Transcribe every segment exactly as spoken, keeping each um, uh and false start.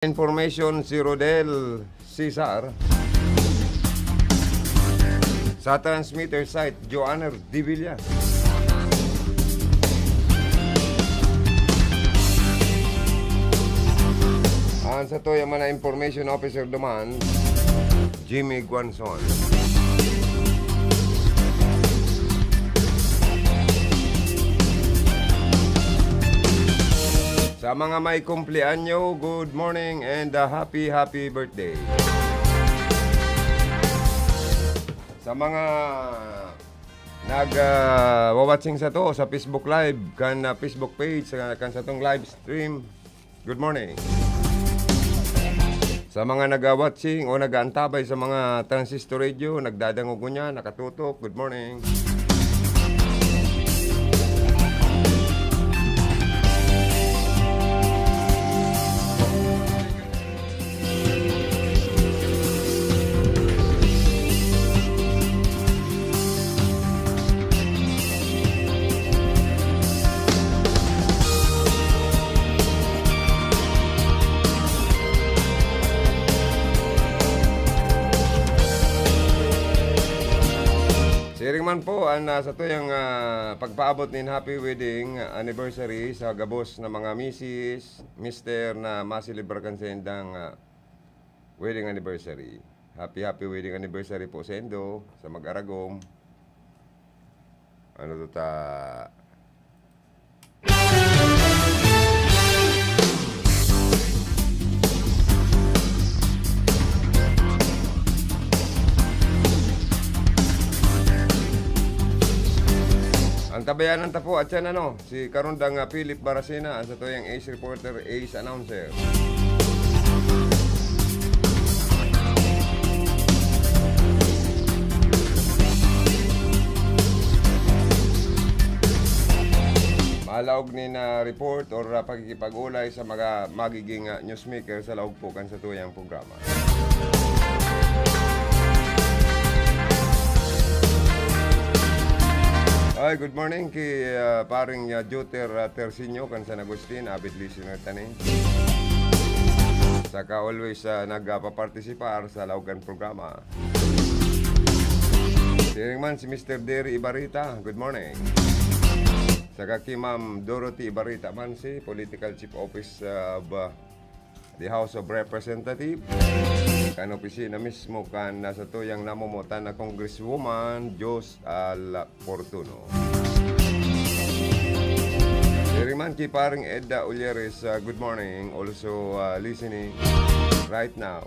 Information, si Rodel Cesar. Sa transmitter site, Joanner Divilla. Ang sa to yung mga information officer duman, Jimmy Guanzon. Sa mga may kumpleanyo, good morning and a happy, happy birthday. Sa mga nag, ah, wa-watching sa to, sa Facebook Live, kan, ah, Facebook page, sa, kan sa tong live stream, good morning. Sa mga naga-watching o nag-aantabay sa mga transistor radio, nagdadangog ngunyan, nakatutok, good morning. Siring man po an, ah, satuyang, ah, pagpaabot nin happy wedding anniversary sa gabos na mga misis, mister na maselebra kan saindang, ah, wedding anniversary. Happy, happy wedding anniversary po saindo, sa mag-aragom. Ano to ta? Ang tabayanan ta po at yan, ano, si Karondang, ah, Philip Baracena, ang satuyang ace reporter, ace announcer. Malaog ni na report or, ah, pakikipag-ulay sa mga magiging, ah, newsmaker sa laog po kan satuyang programa. Ay, good morning ki, ah, paring, ah, Joter, ah, Tersinio kan San Agustin, avid listener ta ni. Saka always, ah, nagpapartisipar sa laog kan programa. Siring man si Mister Derry Ibarita, good morning. Saka ki Ma'am Dorothy Ibarita man, si Political Chief Office, ah, of, ah, the House of Representatives, kan opisina mismo kan, ah, satuyang namomotan na Congresswoman Jos Al Fortuno. Siring man ki paring Edda Ulyeres, ah, good morning, also, ah, listening right now.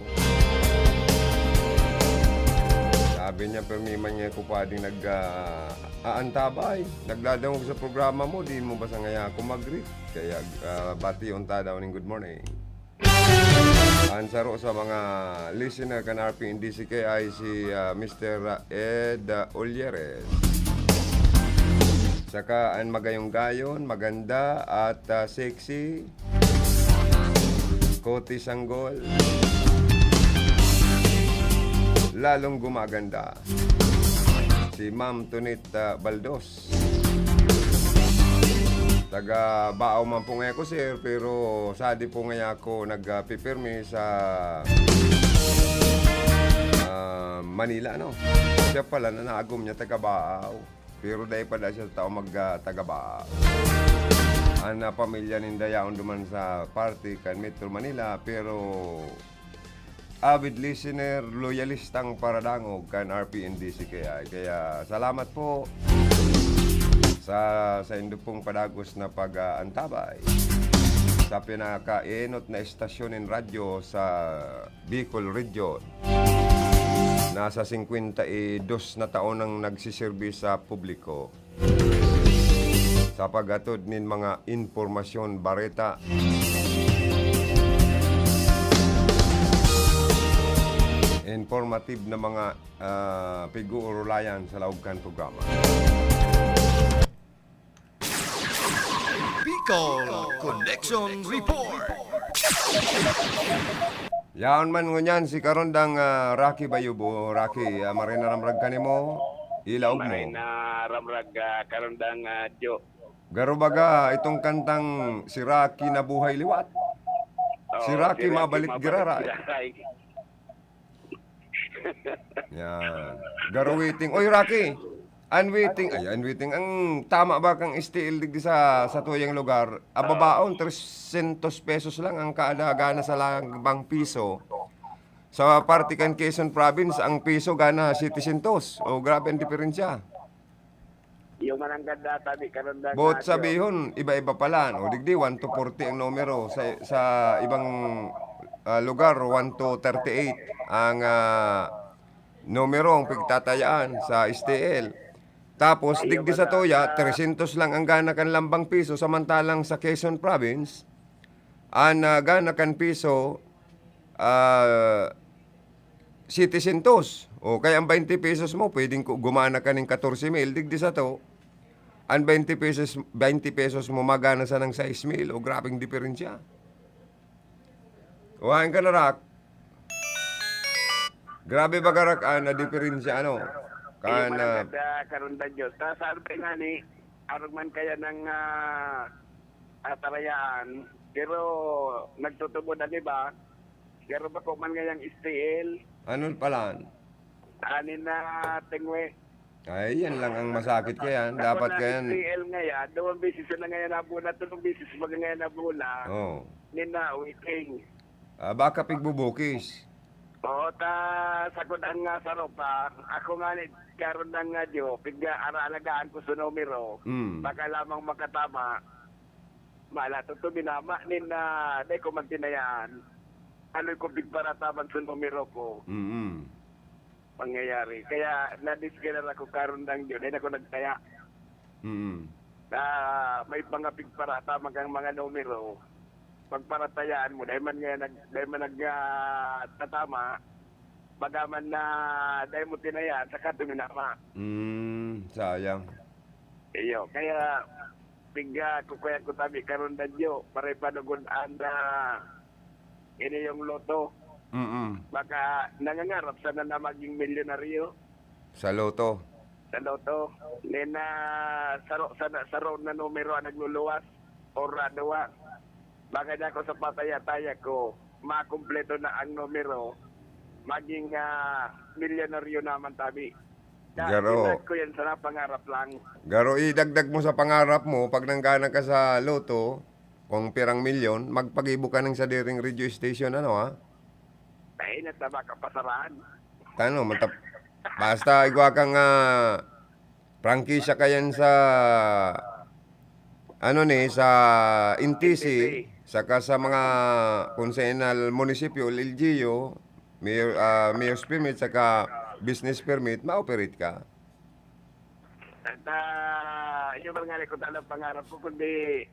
Sabi niya, "Permi man niya ko pwedeng nag, ah, aantabay, nagdadangog sa programa mo, di mo ba sa ngaya ako mag-greet?" Kaya, ah, bation ta daw ning good morning. An saro sa mga listener kan R P N D C K ay si, ah, Mister Ed, ah, Olyeres. Saka an magayong-gayon, maganda at, ah, sexy, Koti Sanggol, lalong gumaganda, si Ma'am Tunit, ah, Baldos. Taga Baao man po ngayon ako, sir, pero sadi po ngayon ako nagpipirmi sa, ah, Manila, no? Siya pala, nanaagom niya, taga Baao. Pero dai pa da siya tao mag, ah, taga Baao. An, ah, pamilya ninda yaon duman sa parte kan Metro Manila, pero avid listener, loyalistang paradangog kan R P N D C K I. Kaya salamat po sa, saindo pong padagos na pag-aantabay sa pinakaenot na estasyon nin radyo sa Bicol Region. Nasa singkwenta y dos na taon nang nagsiserbi sa publiko sa paghatod nin mga impormasyon, bareta, informative na mga, ah, pag-uurulayan sa laog kan programa. Bicol Connection Report. Yaon man ngunyan si Karondang, ah, Rocky Bayubo. Rocky, ah, maray na ramrag ka nimo, ilaog mo. Maray na ramrag, ah, Karondang, ah, Jo. Garo baga itong kantang si Rocky nabuhay liwat? Si Oo, Rocky si Rocky mabalik mabalik giraray. giraray. Yan. Garo waiting. Oy, Rocky! An waiting, ay, an waiting. Ang tama ba kang S T L digdi sa, sa tuyang lugar? Ababaon, trescientos pesos lang ang kada gana sa lambang piso. Sa parte kan Quezon Province, ang piso gana setecientos. O, grabe ang diferensya. Yung mananggad na tabi, karon na Boot nga, sabihon, iba-iba pala, no? Digdi, one to forty ang numero. Sa, sa ibang, ah, lugar, one to thirty-eight ang, ah, numero ang pigtatayaan sa S T L. Tapos, Ayun digdi sa pala. Toya, trescientos lang ang gana kan lambang piso, samantalang sa Quezon Province, ang, ah, gana kan piso, ah, setecientos. O, kaya ang twenty pesos mo, pwedeng ku-, gumana ka ning katorse mil, digdi sa to, ang twenty pesos, twenty pesos mo, magana sa nang sais mil. O, grabeng diferensya. O, hain ka na, Rak. Grabe ba, Rak, ah, na diferensya, ano? Kan, Iyo, ah, mananggad, ah, karon na Diyos. Ta, sa ano pa nga ni, arog man kaya ng, ah, ah, tarayaan, pero nagtutubod ang iba, pero bako man ngayang S T L. Ano pala? Anin na tingwe. Ay, yan lang ang masakit kaya. Ako Dapat na kaya. S T L ngayon, dalawang beses na ngayon nabola, tatlong beses pa ngayon nabola. Oh. Nina, waiting. Ah, baka pigbubukis. Oo, ta, sakod ang nga saro pa. Ako nga ni, karon lang nga, Diyo, pigga, ara, alagaan ko sa numero. Mm. Baka lamang makatama. Mala, to, to, binama, nin, ah, dai ko magtinayaan. Aloy ko, pigparataman sa numero ko. Mm. Pangyayari. Kaya, nadisgairar ako karon lang, Diyo. Dai na ko nagtaya. Mm. Na may mga pigparataman kang mga numero. Pagparatayaan mo, dai man nga nag-, dai man nag, ah, tatama, baga man na dai mo tinaya, saka tuminama. Hmm, sayang. Iyo, kaya, pigga, kukuyan ko tabi karon na Diyo, para ipanugod ang, ah, ini yung loto. Mm. Baka nangangarap sana na maging milyonaryo. Sa loto. Sa loto. Ni na saro, sana, saro na numero ang nagluluwas. Ora duwa. Baka niya ako sa pataya-taya ko, makumpleto na ang numero, maging, ah, milyonaryo naman tabi. Garo. Ilag ko yan sana, pangarap lang. Garo, idagdag mo sa pangarap mo, pag nanggana ka sa loto, kung pirang milyon, magpagibo ka ng sadiring radio station, ano, ha? Ay, nataba ka, pasarahan. Tano, matap-, basta igwa kang, ah, prangkisya kayan sa, ano ni, sa N T C, N T C. Saka sa mga konsehal munisipyo, L G U, mayor, ah, mayor's permit, saka business permit, ma-operate ka. At, ah, yun nga, ko talagang pangarap ko, kundi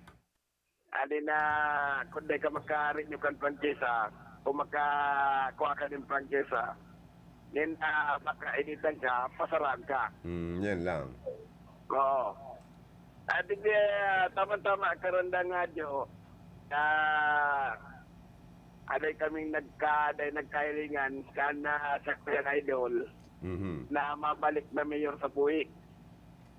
Adi na, kun dai ka maka-renew kan prangkisa, o makakua ka nin prangkisa, nin, ah, makainitan ka, pasaraan ka. Hmm, yan lang. Oo. Adi, ah, tama-tama, karon lang nga, Jo, na aday kaming nagka-, aday nagkahilingan, kan, ah, sa Kuya Idol, Mhm. na mabalik na mayor sa Puig.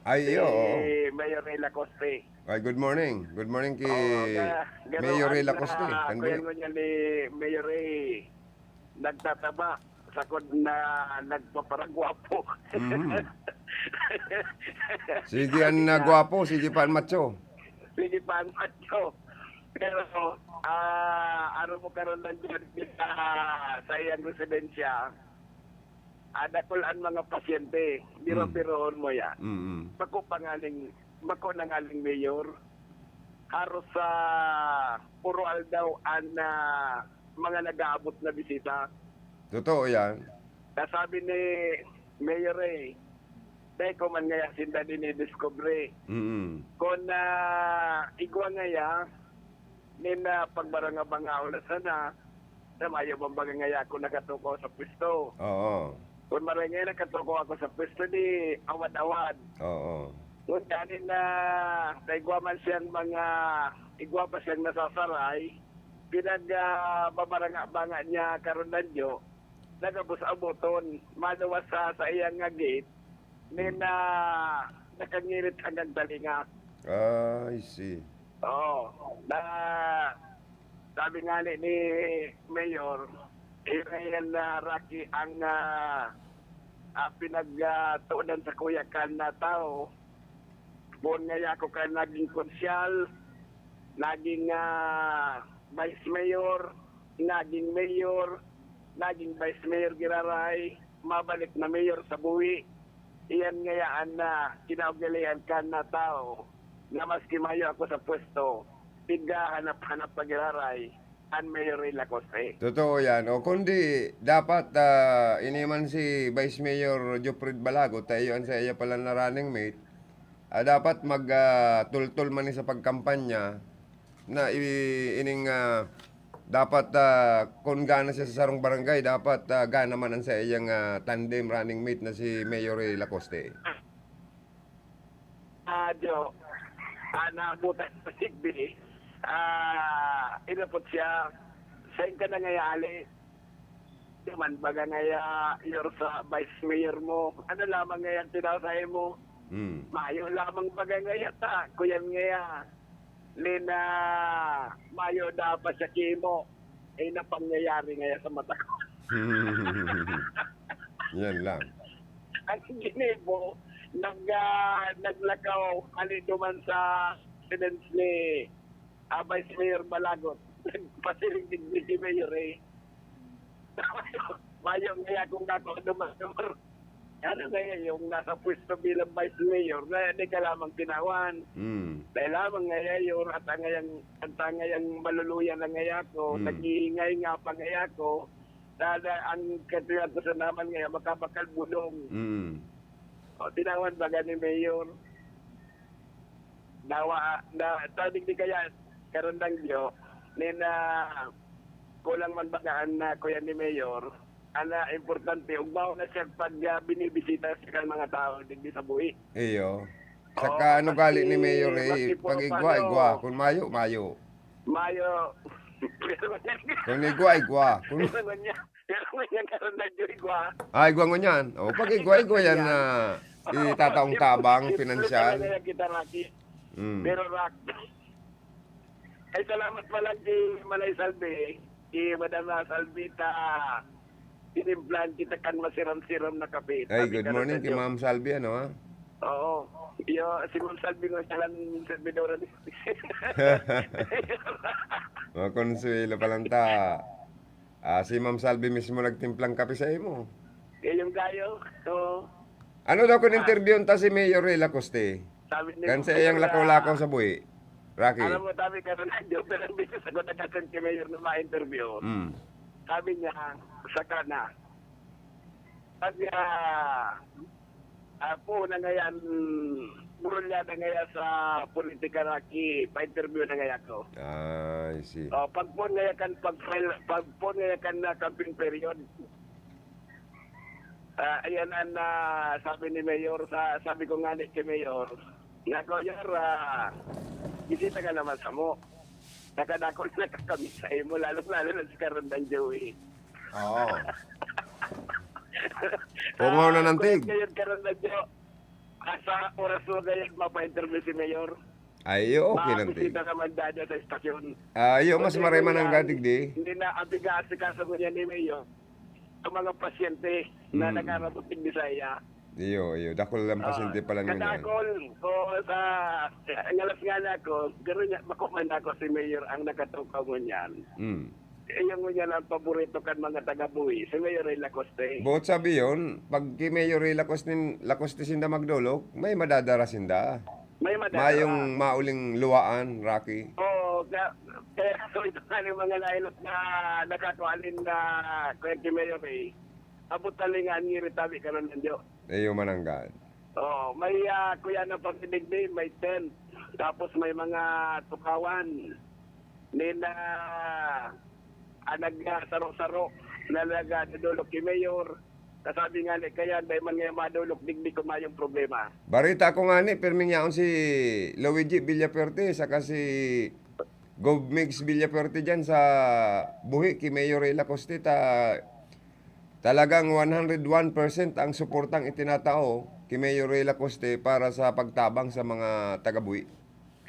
Ay, Si iyo, oo. Mayor Ray Lacoste. Ay, good morning. Good morning ki Oo, ga-, Mayor Ray ganoon Lacoste. na, Kan kuya Mayor. Mo niya ni Mayor Ray, nagtataba, sakod na nagpaparagwapo. Mhm. Sige, an, ah, Kaya gwapo, sige pa an macho. Sige pa an macho. Pero, ah, ano mo karon lang dyan sa, sa iyang residensya, Ah, dakul an mga pasyente, biro-biroon mo yan. Mm. Bako pa nganing, bako na nganing mayor. Haros sa puro aldaw an, ah, mga nag-aabot na bisita. Totoo yan. Kasabi ni Mayor eh, dai ko man ngaya sinda dinidiskubre. Mm. Kun, ah, igwa ngaya, nin, ah, pagbarangabangaon na sana, na mayo man baga ngaya ako nakatukaw sa pwesto. Oo. Kun maray ngaya nakatukaw ako sa pwesto, di awad-awad. Oo. Kun kanin na naigwa man siyang mga, igwa pa siyang nasasaray, pinag, ah, babaranga-banga niya karon na Diyo, nagabos-aboton, maluwas sa, sa iyang nga gate, nin, ah, nakangirit hanggang talinga. Ah, I see. Oo. Na, Sabi nga ni, ni Mayor, yun na yan na Rocky ang ah, ah, pinagtuunan sa kuya kan na tao. Poon ngaya ako kan naging konsyal, naging ah, vice mayor, naging mayor, naging vice mayor giraray, mabalik na mayor sa buhi. Iyan ngayaan na kinaugalian kan na tao na maski mayo ako sa pwesto, tighahanap-hanap pa giraray an Mayor Ray Lacoste. Totoo yan. O kundi, dapat ah, ini man si Vice Mayor Jopfred Balagot, ta iyo an saiya pala na running mate, ah, dapat mag ah, tultol man ni sa pagkampanya na i- ining ah, dapat ah, kun gana siya sa sarong barangay, dapat ah, gana man ang saiyang ah, tandem running mate na si Mayor Ray Lacoste. Ah, Jo, ah, naabutan ko si Digby. Ah, inapot siya, "Saan ka na ngaya ali? Di man baga ngaya, you're sa vice mayor mo. Ano lamang ngaya ang tinaw sa imo? Hmm. Mayo lamang baga ngaya ta, kuyan ngaya. Lina, mayo dapat sa kimo." Eh, napangyayari ngaya sa mata ko. Yan lang. Ang ginibo, nag, ah, naglakaw, ali duman sa residence ni ah, Vice Mayor Balagot. Nagpasiring digdi si Mayor eh. Mayo ngaya kung ako dumador. Ano ngaya yung nasa pwesto bilang Vice Mayor na di ka lamang tinawan? Hmm. Dahil lamang ngaya yung at ang ngayang, at ang ngayang maluluya na ngaya ko, Hmm. naghihinga-hinga pa ngaya ko, na, na ang katuyan ko sa naman ngaya, makabakal bulong. Hmm. O, tinawan baga ni Mayor. Dawa, na, tadig di kaya, karandang Diyo, ni na kulang man baga an na kuya ni Mayor, ana importante, ugmaon na siya pag ah, binibisita sa kan mga tao digdi sa buhi. Iyo. Oo, Saka ano gali ni maski, Mayor eh, maski puro pag igwa, pano. igwa. Kung mayo, mayo. Mayo. Pero Kung igwa, igwa. Kung Pero ngunyan, pero ngunyan karon na Diyo igwa. Ah, igwa ngunyan. O, pag igwa, igwa yan Yan. na itataong tabang, Simple pinansyal. talaga yan kita, Rocky. Mm. Pero, Rock, ay, salamat pa lang kay Manay Salve, kay Madam Salvita, tinimplahan kita kan masiram-siram na kape. Ay, Sabi good ka morning rin kay na Ma'am Salvi, ano, ha? Oo. Yo, si Ma'am Salvi nga siya lang servidora ni Makonsuelo pa lang ta. Ah, si Ma'am Salvi mismo nagtimplang kape sa imo. Yan yung gayo. So, Ano daw kung Ah. interviewon ta si Mayor Ray Lacoste? Sabi niya, Kan sa iyang "Mayor, lakaw-lakaw ah, sa buhi, Rocky. alam mo, sabi ka na lang, Joe, pero ang business ako nagkakang si Mayor na ma-interview." Mm. Sabi niya, "Saka na." Sabi niya, "Ako na ngayon, burulya na ngayon sa politika, Rocky, pa-interview na ngayon ako." Ah, I see. Oh, pag po ngayon kan, pag, pag po ngayon kan na campaign period, Ah, ayan ang ah, sabi ni Mayor, sa, sabi ko nga ni kay Mayor, "Nako, Yor, ah, bisita ka naman sa mo. Nakadakol na kami sa imo, lalo-lalo na si Karandang Joey." Oo. Pungaw na Ah, ng tig. Ngayon, Karandang Joe, ah, sa oras mo ngayon, mapa-interview si Mayor. Ay, okay lang, Tig. Mabisita naman dada sa estasyon. Ah, iyo, mas Kasi maray man ang nga, gadig, di. Hindi na, ang tiga-asikaso ko niya ni Mayor, ang mga pasyente na Hmm. nagkakabuting Bisaya. Iyo, iyo. Dakul lang Ah, pasyente pala niya. Kadakol. So, sa, ang alas nga na ako, pero niya, bako man ako si Mayor ang nakatukaw mo niyan. Hmm. Iyo mo niyan ang paborito kan mga taga-Buhi, si Mayor Ray Lacoste. Buot sabi yun, pag ki Mayor Ray Lacoste, Lacoste sinda magdolok, may madadara sinda. May madadara. Mayong mauling luwaan, Rocky. Oo, ka-, kaya so ito nga yung mga nailot na nakatualin na Kuya Kimayo Ray. Abot talingan ngiri tabi ka nun, Diyo. Iyo, mananggad. Oo, may, ah, kuya na pagkidigdi, may tent. Tapos may mga tukawan. Nila, ah, nagsaro-saro na nagadodolok ki Mayor. Kasabi nga ni kaya, dai man nga madolok, digdi ko mayong problema. Barita ko nga ni, pirming yaon si Luigi Villafuerte, saka si Gov Migs Villafuerte dyan sa buhi ki Mayor Ray Lacoste, ta-, talagang one hundred one percent ang suportang itinatao ki Mayor Ray Lacoste para sa pagtabang sa mga taga-buhi.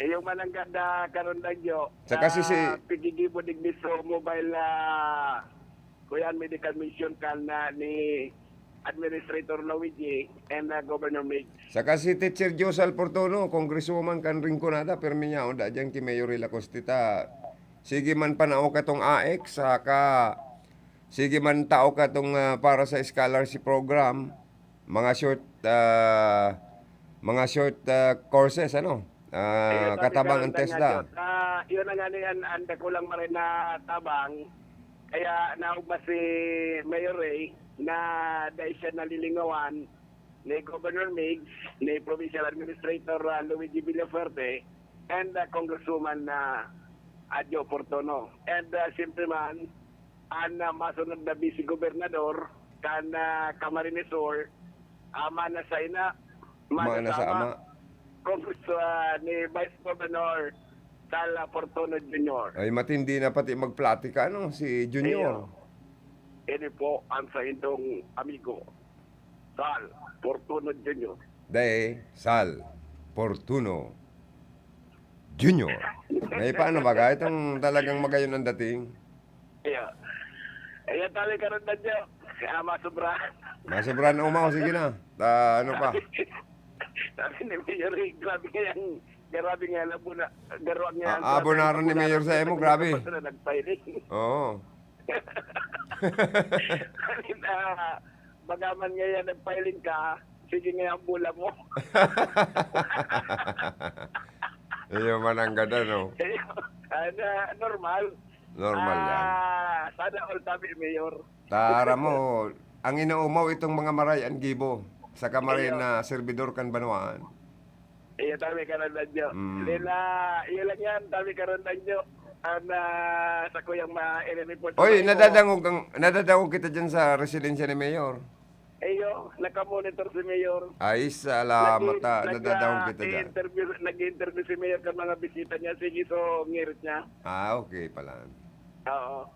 Iyo man ang ganda karon, Dagyo. Saka si, si Ah, pigigibo digdi sa mobile na kuyan, medical mission kan na ni Administrator Luigi and, ah, Governor Mig. Saka si Teacher Josal Portono, Congresswoman kan Rinconada, pirmi niya, o, da diyan ki Mayor Lacoste ta. Sige man panao katong A X, saka sige man tao katong, ah, para sa scholarship program, mga short, ah, mga short, ah, courses, ano? Ah, Iyo, sabi katabang ka ang lang TESDA. Dagyo. Ah, yun ang ano yan, ang dakulang maray na tabang. Kaya naugma si Mayor Ray na dahil siya nalilingawan ni Governor Migs, ni Provincial Administrator, ah, Luigi Villafuerte, and, ah, Congresswoman, ah, Adjo Portono. And, ah, siyempre man, an, ah, masunod na Vice Gobernador kan, ah, Camarines Sur, ama na sa ina, mana Mana sa sa ama. ama. Congress, ah, ni Vice Governor Sal Fortuno Junior. Ay, matindi na pati magplatika, no, si Junior. Iyo. Ini po ang saindong amigo, Sal Fortuno Junior. Dai, Sal Fortuno Junior. May paano baga? Itong talagang magayon ang dating. Iya. Iya, tabi karon na dyan. Kaya masubra. Masubra na umaw, sige na. Ta, ano pa? Sabi ni Mayor, eh, grabe nga yan. Grabe nga yan. Abuna, garo nga yan. Ah, abunaran ni Mayor sa imo, grabe. Basta na nag-filing. Oo. Sabi na, bagaman nga yan, nag-filing ka, sige nga yan, bula mo. Iyo man ang gada, no? Ano, normal. Normal yan. Ah, sana all tabi, Mayor. Tara mo, ang inaumaw itong mga maray an gibo, saka maray Iyo. na serbidor kan banwaan. Iyo, tabi ka na, Dadyo. Mm. Lela, iyo lang yan, tabi ka rin, Dadyo. Ang, ah, sa kuyang ma-, ini-report Oy, sa iyo. nadadangog ang, nadadangog kita dyan sa residensya ni Mayor. Iyo, nakamonitor si Mayor. Ay, salamat, Nag-i-, ah, nag-, nadadangog ah, kita dyan. i-interview, nag-i-interview si Mayor kan mga bisita niya. Sige, so, ngirit niya. Ah, okay pala. Oo.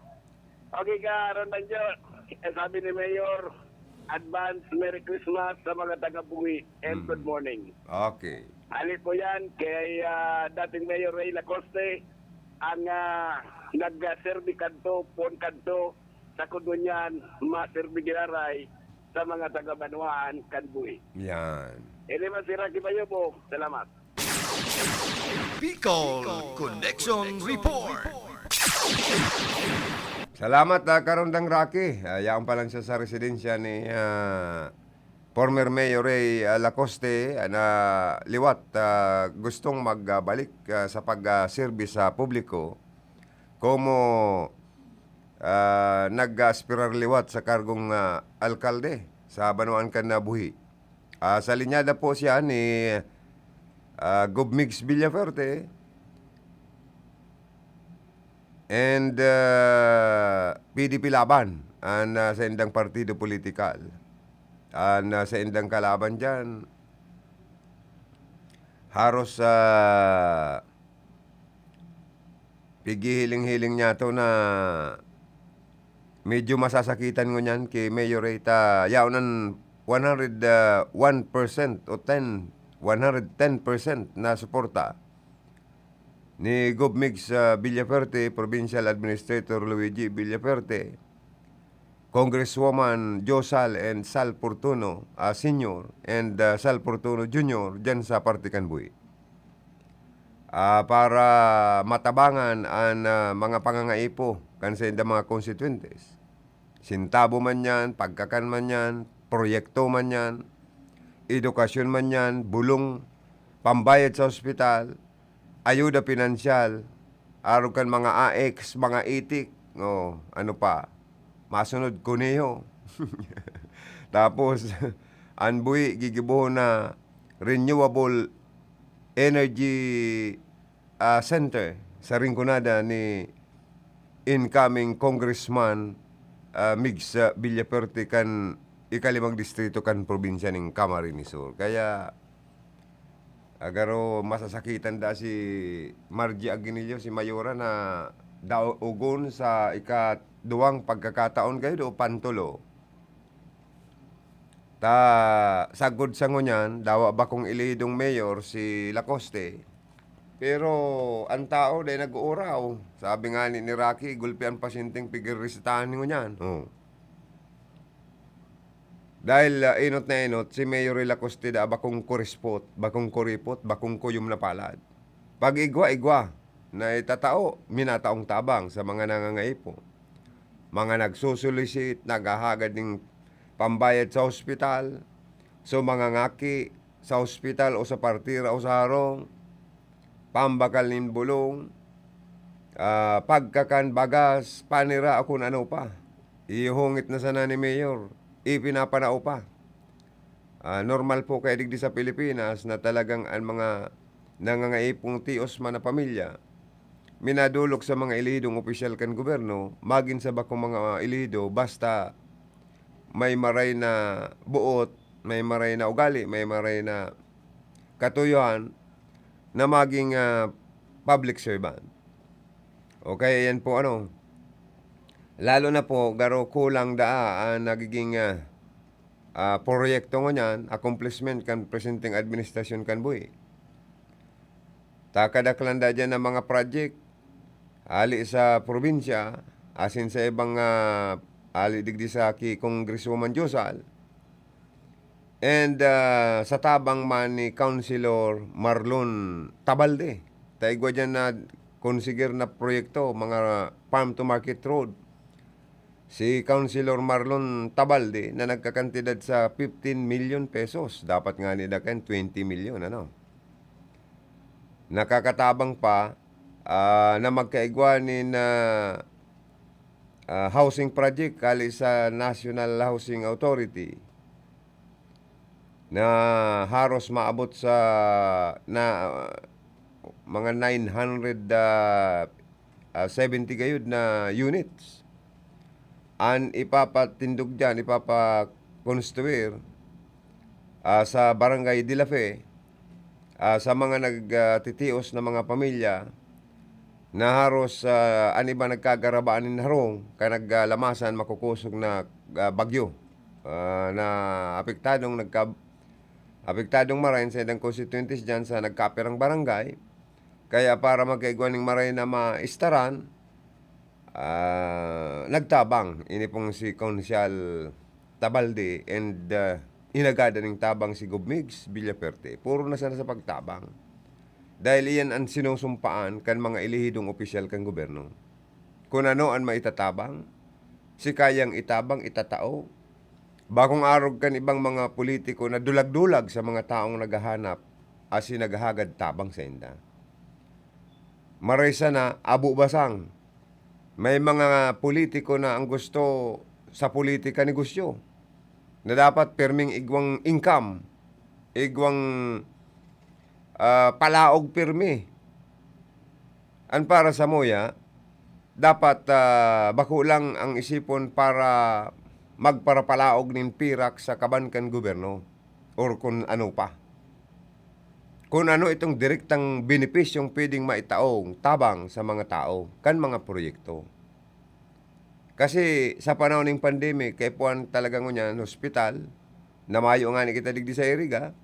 Okay ka, Ron Danjo. Eh, sabi ni Mayor, advance Merry Christmas sa mga taga-Buhi and Mm. good morning. Okay. Hali po yan kay, ah, dating Mayor Ray Lacoste, ang, ah, nagserbi kadto, pon kadto, sa kudunyan, maserbi giraray sa mga taga-Banwaan kan Buhi. Yan. Ini man si Rocky Bayobo. Salamat. Bicol Connection Report. Salamat, ah, Karondang Rocky. Ah, yaon pa lang siya sa residensya ni, ah, former Mayor Ray, ah, Lacoste, ah, na liwat, ah, gustong magbalik, ah, sa pag, ah, serbi sa publiko. Komo, ah, nag-aaspirar liwat sa kargong, ah, alkalde sa banwaan kan Buhi. Ah, sa linyada po siya ni, ah, Gov Migs Villafuerte and, ah, P D P Laban, an, ah, saindang partido politikal. An, ah, saindang kalaban diyan, haros, ah, pighihiling-hiling niyato na medyo masasakitan ngunyan ki Mayor Ray ta yaon an one hundred one percent o ten, one hundred ten percent na suporta ni Gov Migs, ah, Villafuerte, Provincial Administrator Luigi Villafuerte, Congresswoman Josal and Sal Fortuno, ah, Senior and, ah, Sal Fortuno Junior diyan sa parte kan Buhi. Ah, para matabangan an, ah, mga pangangaipo kan saindang mga konstituyentes. Sintabo man yan, pagkakan man yan, proyekto man yan, edukasyon man yan, bulong, pambayad sa ospital, ayuda pinansyal, arog kan mga A X, mga itik, o ano pa, masunod, kuneho. Tapos, an Buhi gigibohon na renewable energy, ah, center sa Rinconada ni incoming Congressman, ah, Migs, ah, Villafuerte kan ikalimang distrito kan probinsya nin Camarines Sur. Kaya, agaro masasakitan da si Margie Aguinaldo, si Mayora, na daogon sa ikaduwang pagkakataon kayo do, pantulo. Ta, sagkod sa ngunyan, dawa bakong elehidong mayor si Lacoste, Pero an tao dai nag-ooraw. Sabi nga ni, ni Rocky, "Gulpi an pasyenteng pigresetahan ngunyan." Oh. Dahil, ah, enot na enot, si Mayor Lacoste daa bakong kurispot, bakong kuripot, bakong kuyom na palad. Pag igwa-igwa na itatao, minataong tabang sa mga nangangaipo. Mga nagsusulisit, naghahagad nin pambayad sa ospital, so mga ngaki sa ospital o sa partira o sa harong, pambakal nin bulong, ah, pagkakan, bagas, panira, o kun ano pa. Ihungit na sana ni Mayor, ipinapanao pa. Ah, normal po kaya digdi sa Pilipinas na talagang an mga nangangaipong tios man na pamilya, minadolok sa mga elehidong opisyal kan gobyerno, magin sa bakong mga elehido, basta may maray na boot, may maray na ugali, may maray na katuyohan na maging, ah, public servant. O kaya yan po, ano, lalo na po, garo kulang daa ang nagiging, ah, ah, proyekto ngunyan, accomplishment kan presenteng administrasyon kan buhi. Ta kadaklan daa diyan na mga project, hali sa probinsya, asin sa ibang, ah, hali digdi sa ki Congresswoman Josal, and, ah, sa tabang man ni Councilor Marlon Tabalde. Ta igwa diyan na konseger na proyekto, mga farm to market road. Si Councilor Marlon Tabalde na nagkakantidad sa fifteen million pesos. Dapat ngani daa kan twenty million, ano? Nakakatabang pa, ah, na magkaigwa nin, ah, ah, housing project hali sa National Housing Authority na haros maabot sa na, ah, mga nine hundred, ah, ah, seventy gayud na units. An ipapatindog diyan, ipapakonstruir, ah, sa Barangay de la Fe, ah, sa mga nag, ah, titios na mga pamilya na haros, ah, an iba nagkagarabaan nin harong kan nag, ah, lamasan makukosog na, ah, bagyo, ah, na apektadong nagka-, apektadong maray an saindang constituentes diyan sa nagkapirang barangay. Kaya para magkaigwa nin maray na maistaran, ah, nagtabang ini pong si Konsehal Tabalde and, ah, inagada ning tabang si Gov Migs Villafuerte. Puro na sana sa pagtabang. Dahil iyan an sinusumpaan kan mga elehidong opisyal kan gobyerno. Kun ano an maitatabang, si kayang itabang, itatao. Bakong arog kan ibang mga politiko na dulag-dulag sa mga taong naghahanap asin naghahagad tabang sainda. Maray sana, abo basang. May mga politiko na ang gusto sa politika negosyo, na dapat pirming igwang income, igwang, ah, palaog pirmi. An para samuya, dapat, ah, bako lang ang isipon para magparapalaog nin pirak sa kaban kan gobyerno or kun ano pa. Kun ano itong direktang benepisyong pwedeng maitaong tabang sa mga tao kan mga proyekto. Kasi sa panahon ning pandemic, kaipuhan talaga ngunyan hospital, na mayo ngani kita digdi sa Iriga,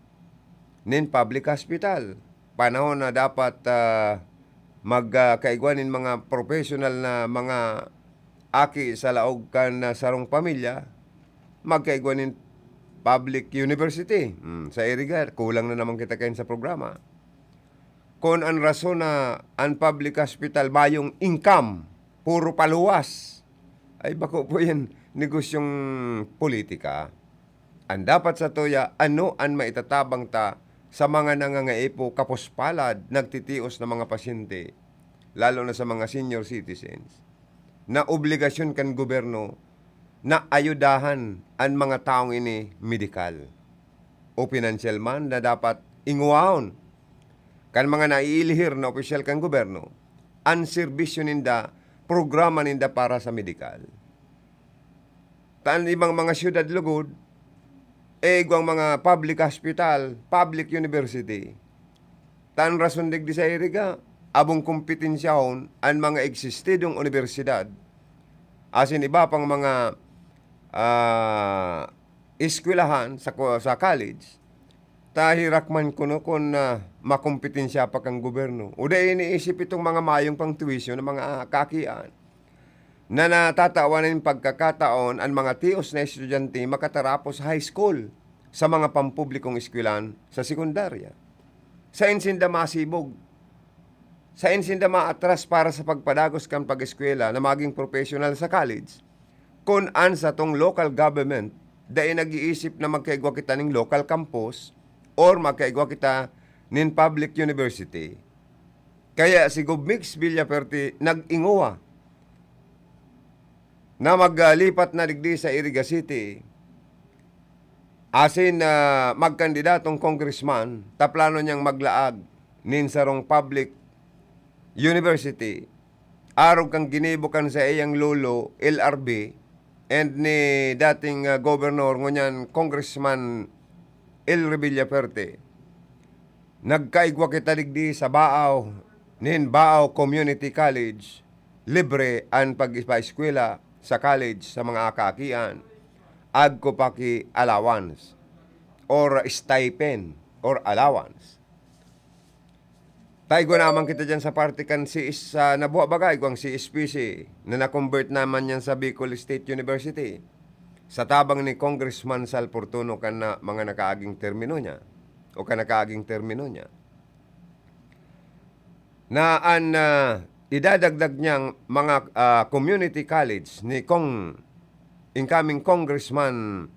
nin public hospital. Panahon na dapat, ah, mag, ah, kaigwa nin mga professional na mga aki sa laog kan, ah, sarong pamilya, magkaigwa nin public university. Hmm, sa Iriga, kulang na naman kita kayan sa programa. Kun an rason na an public hospital mayong income, puro paluwas, ay bako po yan negosyong politika. An dapat sa tuya, ano an maitatabang ta sa mga nangangaipo, kapuspalad, nagtitios na mga pasyente, lalo na sa mga senior citizens, na obligasyon kan gobyerno na ayudahan an mga taong ini medikal o pinansyal man na dapat ingwahon kan mga naiilihir na opisyal kan gobyerno an serbisyo ninda, programa ninda para sa medikal. Ta an ibang mga syudad lugod, e, igwang mga public hospital, public university. Ta an rason digdi sa Iriga, abong kompetensyahon an mga eksistidong unibersidad, asin iba pang mga, ah, eskwelahan sa ko-, sa college, Ta herak man kuno kun, ah, makompetensya pa kan gobyerno. O dai iniisip itong mga mayong pang tuition ng mga kaakian na natatawan nin pagkakataon an mga tios na estudyante makatarapos high school sa mga pampublikong eskwelahan sa sekundarya. Saen sinda masibog? Saen sinda maatras para sa pagpadagos kan pag-eskwela na maging professional sa college? Kun an satong local government dai nag-iisip na magkaigwa kita nin local campus or magkaigwa kita nin public university. Kaya si Gov Mix Villafuerte nag-inguwa na maglipat na digdi sa Iriga City, asin, ah, magkandidatong congressman, ta plano niyang maglaag nin sarong public university, arog kan ginibo kan saiyang lolo, L R B, and ni dating, ah, gobernador, ngunyan Congressman El Revilla Fuerte. Nagkaigwa kita digdi sa Baaw, nin Baaw Community College, libre an pagpaeskwela sa college sa mga kaakian, agko pa ki allowance or stipend or allowance. Ta igwa naman kita diyan sa parte kan C S, sa Nabua baga, igwang C S P C, na na-convert naman yan sa Bicol State University, sa tabang ni Congressman Sal Fortuno kan na, mga nakaaging termino niya, o kan nakaaging termino niya. Na an, ah, idadagdag niyang mga, ah, community college ni Cong, incoming Congressman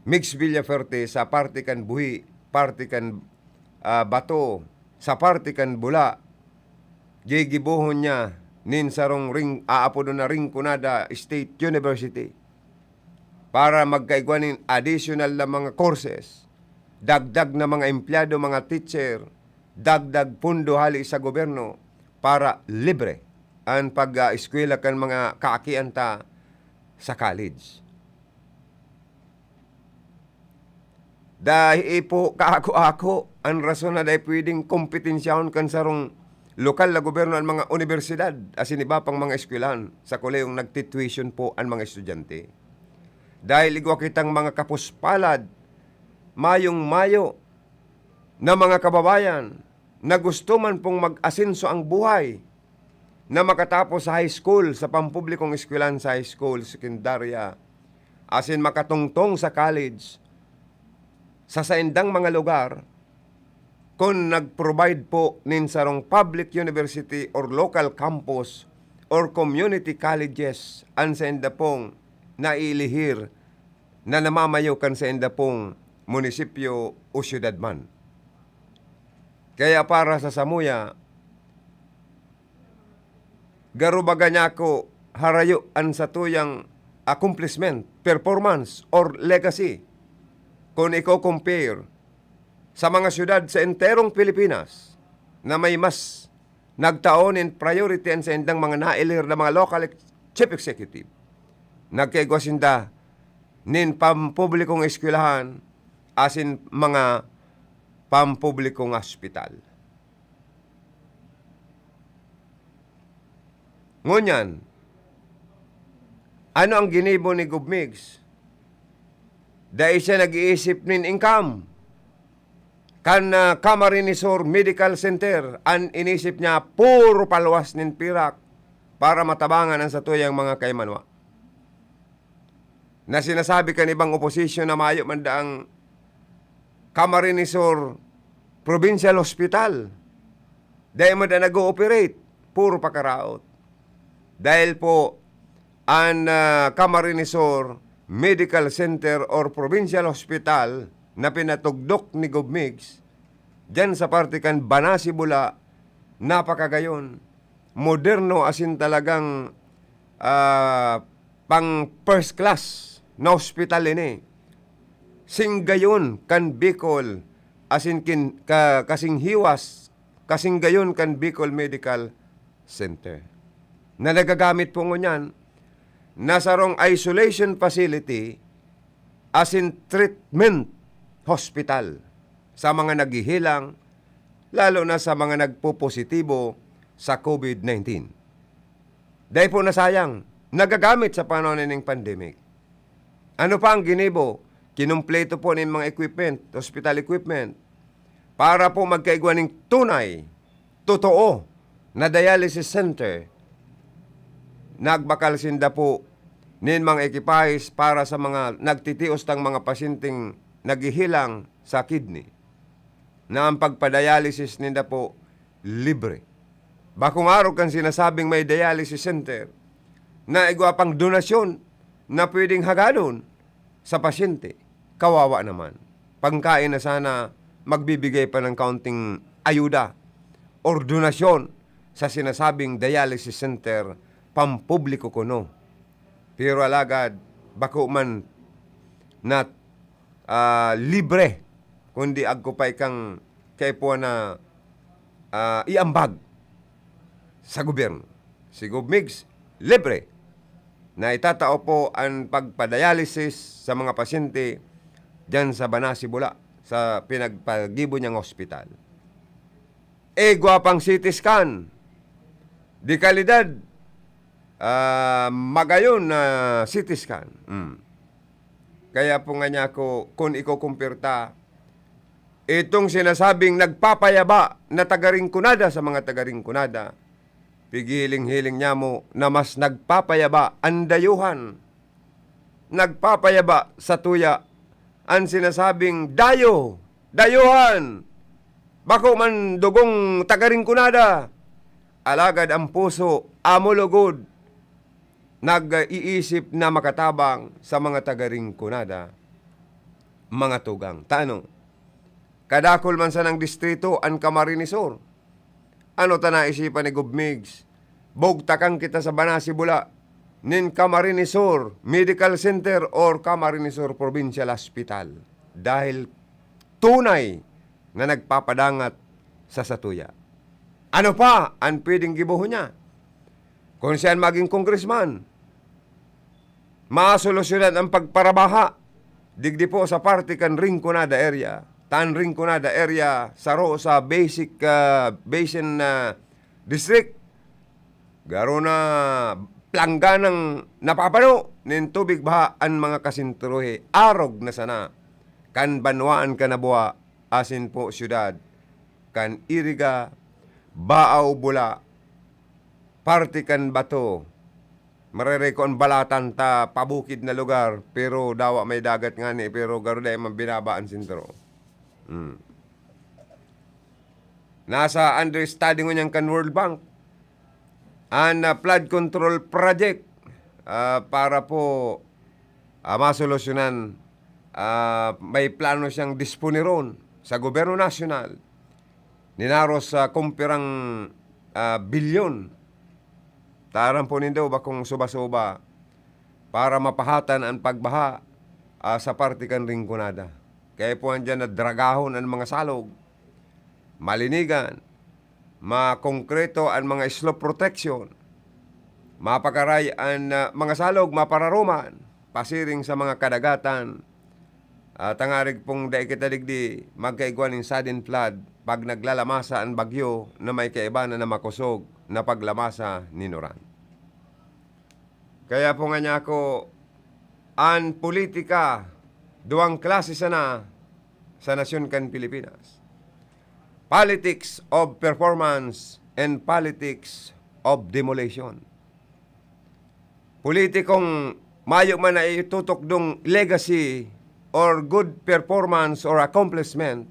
Migs Villafuerte sa parte kan buhi, parte kan, ah, bato, sa parte kan bula, gigibohon niya nin sarong ring-, aapodon na Rinconada State University para magkaigwa nin additional na mga courses, dagdag na mga empleyado, mga teacher, dagdag pondo hali sa gobyerno para libre an pag-eskwela kan mga kaakian ta sa college. Dai po kaako-ako an rason na dai pwedeng kompetensyahon kan sarong lokal na gobyerno an mga unibersidad asin iba pang mga eskwelahan sa kolehiyong nagtituition po an mga estudyante. Dahil igwa kitang mga kapuspalad, mayong-mayo na mga kababayan na gusto man pong mag-asenso ang buhay, na makatapos sa high school, sa pampublikong eskwelahan sa high school, sekundarya, asin makatungtong sa college, sa saindang mga lugar, kun nag-provide po nin sarong public university or local campus or community colleges an sainda pong naiilihir na namamayo kan sainda pong munisipyo o syudad man. Kaya para sa samuya, garo baga niya ako harayo an satuyang accomplishment, performance, or legacy kun iko-compare sa mga syudad sa enterong Pilipinas na may mas nagtao nin priority an saindang mga nailihir na mga local ex-, chief executive. Nagkaigwa sinda nin pampublikong eskwelahan asin mga pampublikong ospital. Ngunyan, ano ang ginibo ni Gov Migs? Dai siya nag-iisip nin income. Kan, ah, Camarines Sur Medical Center, an inisip niya, puro paluwas nin pirak para matabangan an satuyang mga kaimanwa. Na sinasabi kan ibang oposisyon na mayo man daang Camarines Sur Provincial Hospital. Dai man da nag-ooperate. Puro pakaraot. Dahil po, an, ah, Camarines Sur Medical Center or Provincial Hospital na pinatugdok ni Gov Migs, diyan sa parte kan Banasi Bula, napakagayon, moderno, asin talagang, ah, pang first class na hospital ini. Singgayon kan Bicol, asin kin-, ka-, kasing hiwas, kasing gayon kan Bicol Medical Center. Na nagagamit po ngunyan na sarong isolation facility asin treatment hospital sa mga naghihilang, lalo na sa mga nagpopositibo sa COVID nineteen. Dai po nasayang, nagagamit sa panahon ning pandemic. Ano pa ang ginibo kinumpleto po nin mga equipment, hospital equipment, para po magkaigwa ning tunay, totoo na dialysis center. Nagbakal sinda po nin mga ekipahis para sa mga nagtitios tang mga pasyenteng naghihilang sa kidney, na ang pagpa-dialysis ninda po libre. Bakong arog kan sinasabing may dialysis center na igwa pang donasyon na pwedeng hagadon sa pasyente. Kawawa naman. Pangkain na sana, magbibigay pa ng kaunting ayuda or donasyon sa sinasabing dialysis center, pampubliko kuno. Pero alagad, bako man na, ah, libre, kundi agko pa ikang kaipuhan na, ah, iambag sa gobyerno. Si Gov Migs, libre na itatao po ang pagpa-dialysis sa mga pasyente diyan sa Banasi, Bula, sa pinagpagibo niyang ospital. Igwa pang C T scan. De kalidad, ah, magayon na C T scan. Mm. Kaya po nga niya ako, kung ikukumpirta, itong sinasabing nagpapayaba na taga Rinconada sa mga taga Rinconada, pigihiling-hiling niya mo na mas nagpapayaba ang dayuhan. Nagpapayaba sa tuya an sinasabing dayo, dayuhan, bako man dugong taga Rinconada. Alagad ang puso, amo lugod, nag-iisip na makatabang sa mga taga Rinconada, mga tugang. Tano, kadakul man sanang distrito an Camarines Sur. Ano ta naisipan ni Gov Migs? Bugtakan kita sa Banasi, Bula, nin Camarines Sur Medical Center or Camarines Sur Provincial Hospital. Dahil tunay na nagpapadangat sa satuya. Ano pa ang pwedeng gibohon niya? Kung siya maging congressman, masolusyonan ang pagparabaha digdi po sa parte kan Rinconada area. Tan Rinconada area, saro sa basic, ah, basin na district. Garo na plangganang napapano nin tubig baha an mga kasintrohe. Arog na sana kan banwaan kan Nabua asin po syudad kan Iriga, Baao, Bula, parte kan Bato. Marere ko an Balatan ta pabukid na lugar, pero dawa may dagat ngani, pero garo dai man binaba an sentro. Hmm. Nasa under study ngunyan kan World Bank an, ah, flood control project, ah, para po, ah, masolusyonan. Ah, may plano siyang disponiron sa gobyerno nasyonal. Ninaros sa kumpirang, ah, bilyon. Taram po nindo, bakong suba-suba para mapahatan an pagbaha, ah, sa parte kan Rinconada. Kaya po andyan na dragahon an mga salog, malinigan, makongkreto an mga slope protection, mapakaray an, ah, mga salog, mapararuman, pasiring sa mga kadagatan. Ah, tangarig pong dai kita digdi magkaigwa nin sudden flood pag naglalamasa an bagyo na may kaiba na namakosog na paglamasa nin uran. Kaya po nga niya ako, an politika, duwang klase sana sa nasyon kan Pilipinas. Politics of performance and politics of demolition. Politikong mayo man na itutukdong legacy or good performance or accomplishment,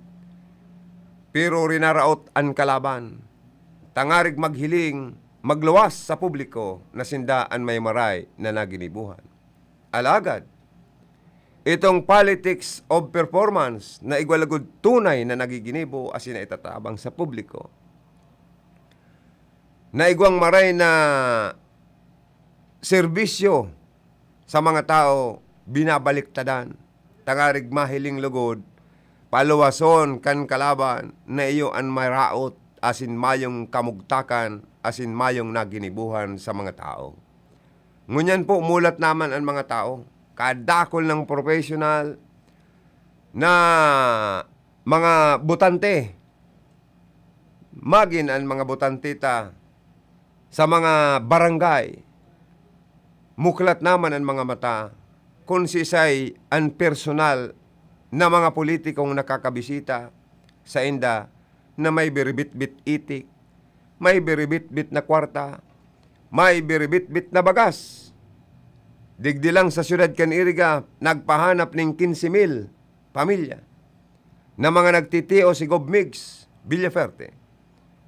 pero rinaraot an kalaban, tangarig maghiling, magluwas sa publiko na sinda an may maray na naginibuhan. Alagad, itong politics of performance na igwa lagod tunay na nagiginibo asin naitatabang sa publiko, na igwang maray na serbisyo sa mga tao, binabaliktadan, tangarig mahiling lugod, paluwason kan kalaban na iyo an maraot asin mayong kamugtakan asin mayong naginibuhan sa mga tao. Ngunyan po, mulat naman an mga tao. Kadakol ng professional na mga botante. Magin an mga botante ta sa mga barangay. Muklat naman an mga mata. kun sisay an personal na mga politikong nakakabisita sainda na may biribitbit itik, may biribitbit na kwarta, may biribitbit na bagas. Digdi lang sa siyudad kan Iriga, nagpahanap ning quince mil pamilya na mga nagtitios si Gob Migs Villaferte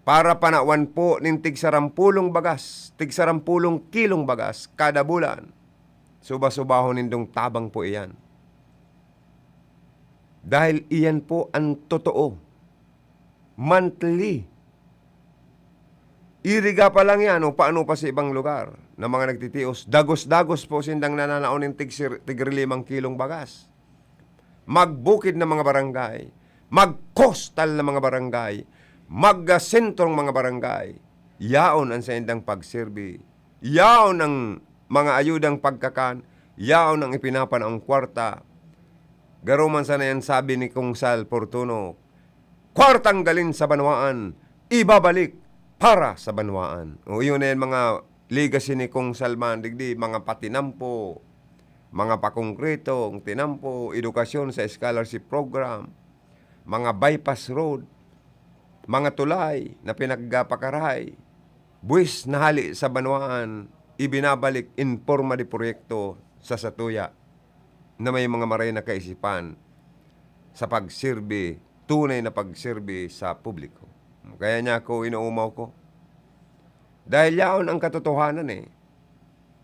para panawan po nin tigsarampulong bagas, tigsarampulong kilong bagas kada bulan. Suba-subahon nindong tabang po iyan. Dahil iyan po ang totoo. Monthly. Iriga pa lang yan o paano pa sa ibang lugar na mga nagtitios. Dagos-dagos po sindang nananaon ng tigsir-, tigrilimang kilong bagas. Magbukid na mga barangay, magkostal na mga barangay, magsentrong mga barangay. Yaon ang saindang pagserbi. Yaon ang mga ayudang pagkakan. Yaon ang ipinapanaong kwarta. Garo man sana yan sabi ni Kong Sal Fortuno, "Kwartang galing sa banwaan, ibabalik para sa banwaan." O, iyon na yan, mga legacy ni Kong Salman, digdi, mga patinampo, mga pakongkretong tinampo, edukasyon sa scholarship program, mga bypass road, mga tulay na pinagpakaray, buwis na hali sa banwaan, ibinabalik in porma de proyekto sa satuya na may mga maray na kaisipan sa pagserbi, tunay na pagserbi sa publiko. Kaya niya ako, inoomaw ko. Dahil yaon ang katotohanan eh.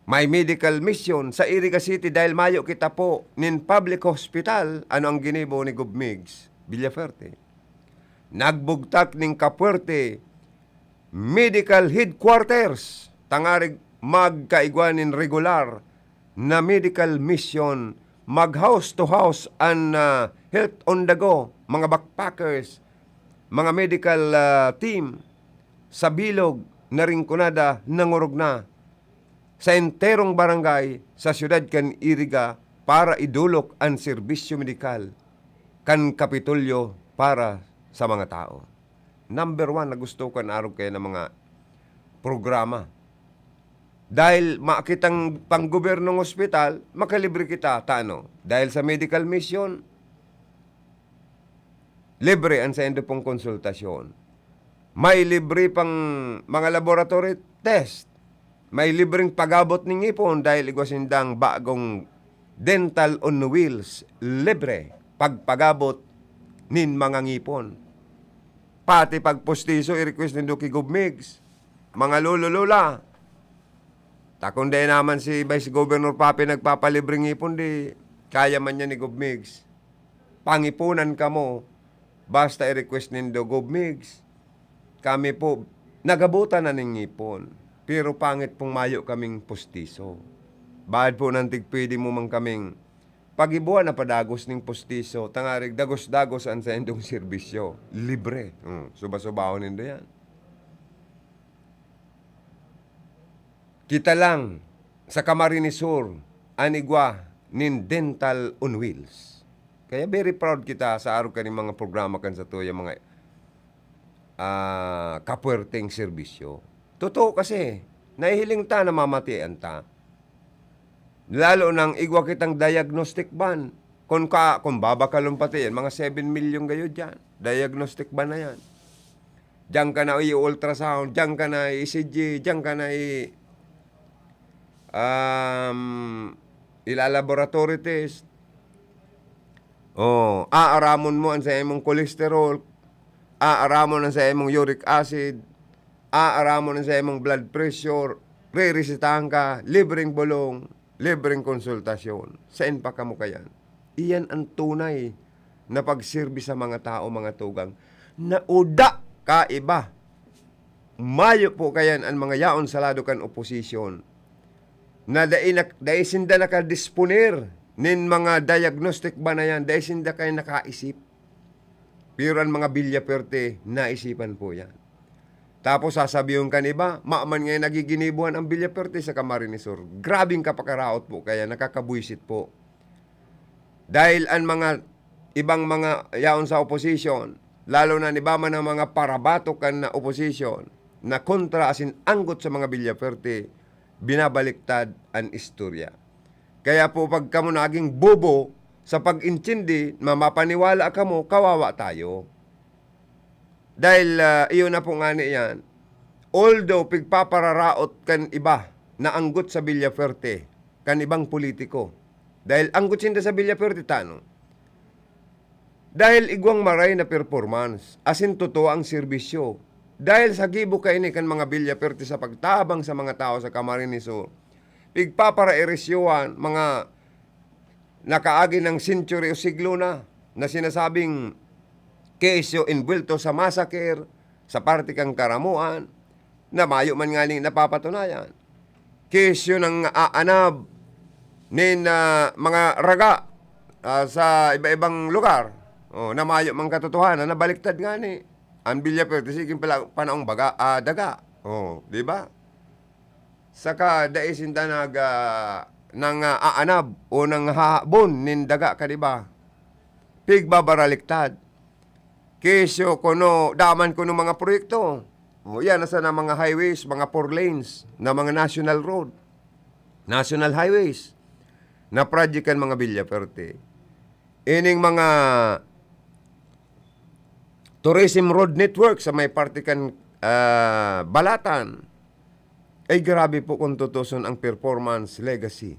May medical mission sa Iriga City dahil mayo kita po nin public hospital, ano ang ginibo ni Gob Migs Villaferte. Nagbugtak ning Capuerte Medical Headquarters, tangarig magkaigwa nin regular na medical mission, mag house to house an, ah, health on the go, mga backpackers, mga medical, ah, team sa bilog na Rinconada nangorog na sa enterong barangay sa siyudad kan Iriga para idolok an serbisyo medikal kan Kapitolyo para sa mga tao. Number one na gusto ko na arog kaya ng mga programa. Dahil makitang panggobyernong ospital, makalibre kita. Tano? Dahil sa medical mission, libre ang saindo pong konsultasyon. May libre pang mga laboratory test. May libreng pag-abot ning ngipon dahil igwa sindang bagong dental on wheels. Libre pagpag-abot nin mga ngipon. Pati pagpustiso, i-request nindo ki Gob Migs. Mga lolo, lola, ta kun dai naman si Vice Governor Papi nagpapalibreng ngipon, di kaya man niya ni Gob Migs. Pangipunan kamo, basta i-request nindo, "Gob Migs, kami po, nagabutan na ning ngipon, pero pangit pong mayo kaming pustiso. Baad po nang tigpwede mo man kaming pagibuan na padagos ning pustiso, tangarig dagos-dagos an saindong serbisyo." Libre. Hmm, suba-subahon nindo yan. Kita lang sa Camarines Sur an igwa nin dental on wheels. Kaya very proud kita sa arog kaning mga programa kan satuya, mga, ah, kapuwerteng serbisyo. Totoo kasi, nahihiling ta, namamatian ta. Lalo nang igwa kitang diagnostic van. Kun ka, kun babakalon pati yan, mga seven milyon gayod yan. Diagnostic van na yan. Diyan ka na i-ultrasound, diyan ka na i-E C G, diyan ka na i-, um, ila-laboratory test. Oh, aaramon mo ang sa imong cholesterol, aaramon ang sa imong uric acid, aaramon ang sa imong blood pressure, reresetahan ka, libreng bulong, libreng konsultasyon. Sain pa kamo kayan? Iyan ang tunay na pagserbi sa mga tao, mga tugang, na uda kaiba. Mayo po kayan an mga yaon sa lado kan oposisyon na dai nak-, dai sinda nakadisponer nin mga diagnostic ba na yan, dai sinda kaya nakaisip. Pero an mga Villaferte, naisipan po yan. Tapos sasabihon kan iba, "Mayo man ngayon nagiginibuhan ang Villaferte sa Camarines Sur." Grabeng kapakaraot po kaya, nakakabwisit po. Dahil an mga ibang mga yaon sa oposisyon, lalo na an iba man ang mga parabatok kan na oposisyon, na kontra asin anggot sa mga Villaferte, binabaliktad an istorya. Kaya po, pag kamo naging bobo sa pag-intindi, mamapaniwala kamo, kawawa tayo. Dahil, ah, iyon na po ngani yan. Although pigpapararaot kan iba na anggot sa Villafuerte, kan ibang politiko. Dahil anggot sinda sa Villafuerte, tano? Dahil igwang maray na performance, asin totoo ang serbisyo. Dahil sa gibo kaini kan mga Villafuerte sa pagtabang sa mga tao sa Camarines Sur, pigpaparaeresyohan, mga nakaagi ng century o siglo na, na sinasabing kesyo envuelto sa massacre, sa parte kan Caramoan, na mayo man nganing napapatunayan. Kesyo nang aanab nin, ah, mga raga, ah, sa iba-ibang lugar, oh, na mayo mang katotohanan, na baliktad ngani. Ang Villafuerte, sige pala, panaong baga, ah, daga. Oh, di ba? Saka dai sinda nag, ah, nang, ah, aanab o nang hahabon nin daga, kadiba? Pigbabaraligtad. Kesyo kuno, daman kuno mga proyekto. O, yan, nasa na mga highways, mga four lanes, na mga national road, national highways, na project kan mga Villafuerte. Ining mga tourism road network sa may parte kan, ah, Balatan, ay grabe po kung tutuson ang performance legacy.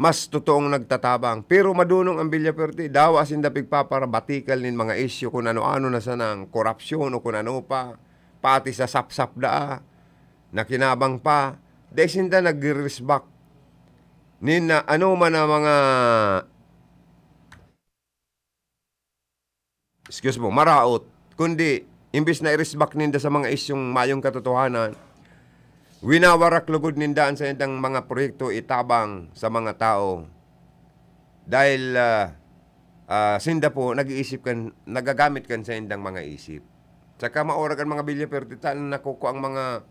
Mas totoong nagtatabang. Pero madunong ang Villafuerte, dawa sinda pigpaparabatikal nin mga isyu kung ano-ano na sanang korapsyon o kung ano pa, pati sa sapsap daa, nakinabang pa, dai sinda nagre-respect nin na ano man ang mga excuse mo, maraot, kundi imbis na irisbak ninda sa mga isyung mayong katotohanan, winawarak lugod ninda an saindang mga proyekto itabang sa mga tao. Dahil, ah, ah, sinda po nag-iisip kan, nagagamit kan saindang mga isip. Saka maorag an mga Villafuerte ta na nakukua ang mga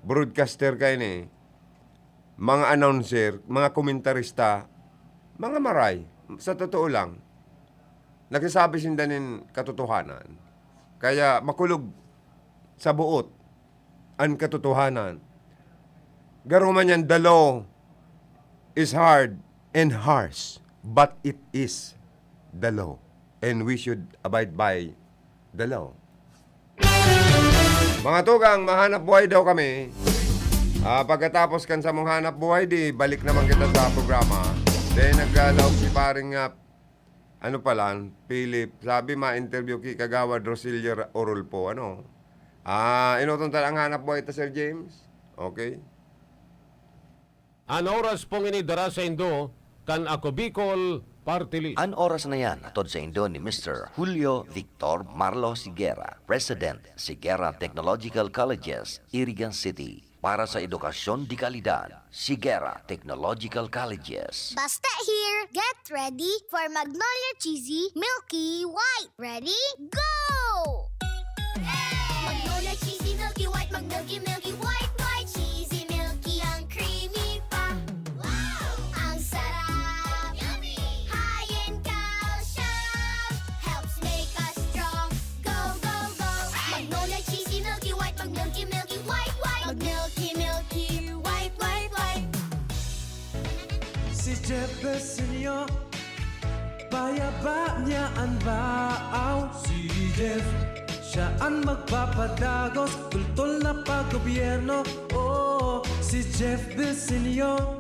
broadcaster kaini, mga announcer, mga komentarista, mga maray. Sa totoo lang, nagsasabi sinda nin katotohanan. Kaya makulog sa buot an katotohanan. Garo man yan, the law is hard and harsh, but it is the law. And we should abide by the law. Mga tugang, mahanap buhay daw kami. Ah, pagkatapos kan samong hanap buhay, di balik naman kita sa programa. Then, naglaog si paring, ah, ano pala, Philip. Sabi, ma-interview ki Kagawad Rosilier Orulfo. Ano? Ah, enoton ta ang hanap buhay ta, Sir James? Okay. An oras pong ini dara saindo kan Ako Bicol Party List. An oras na yan, hatod saindo ni Mister Julio Victor Marlo Sigera, President, Sigera Technological Colleges, Iriga City. Para sa edukasyon de kalidad, Sigera Technological Colleges. Basta here, get ready for Magnolia Cheesy Milky White. Ready? Go! Magnolia Cheesy Milky White, mag-milky, milky, white, white, cheesy, milky, ang creamy pa. Wow! Ang sarap! Yummy! High in calcium, helps make us strong. Go, go, go! Magnolia Cheesy Milky White, mag-milky, milky, white, white, mag-milky, milky, white, white, white. Si Jeff Besenyo, payaba niya an baaw. Si Jeff, siya an magpapadagos, tultol na paggobyerno. Oo, si Jeff Besenyo.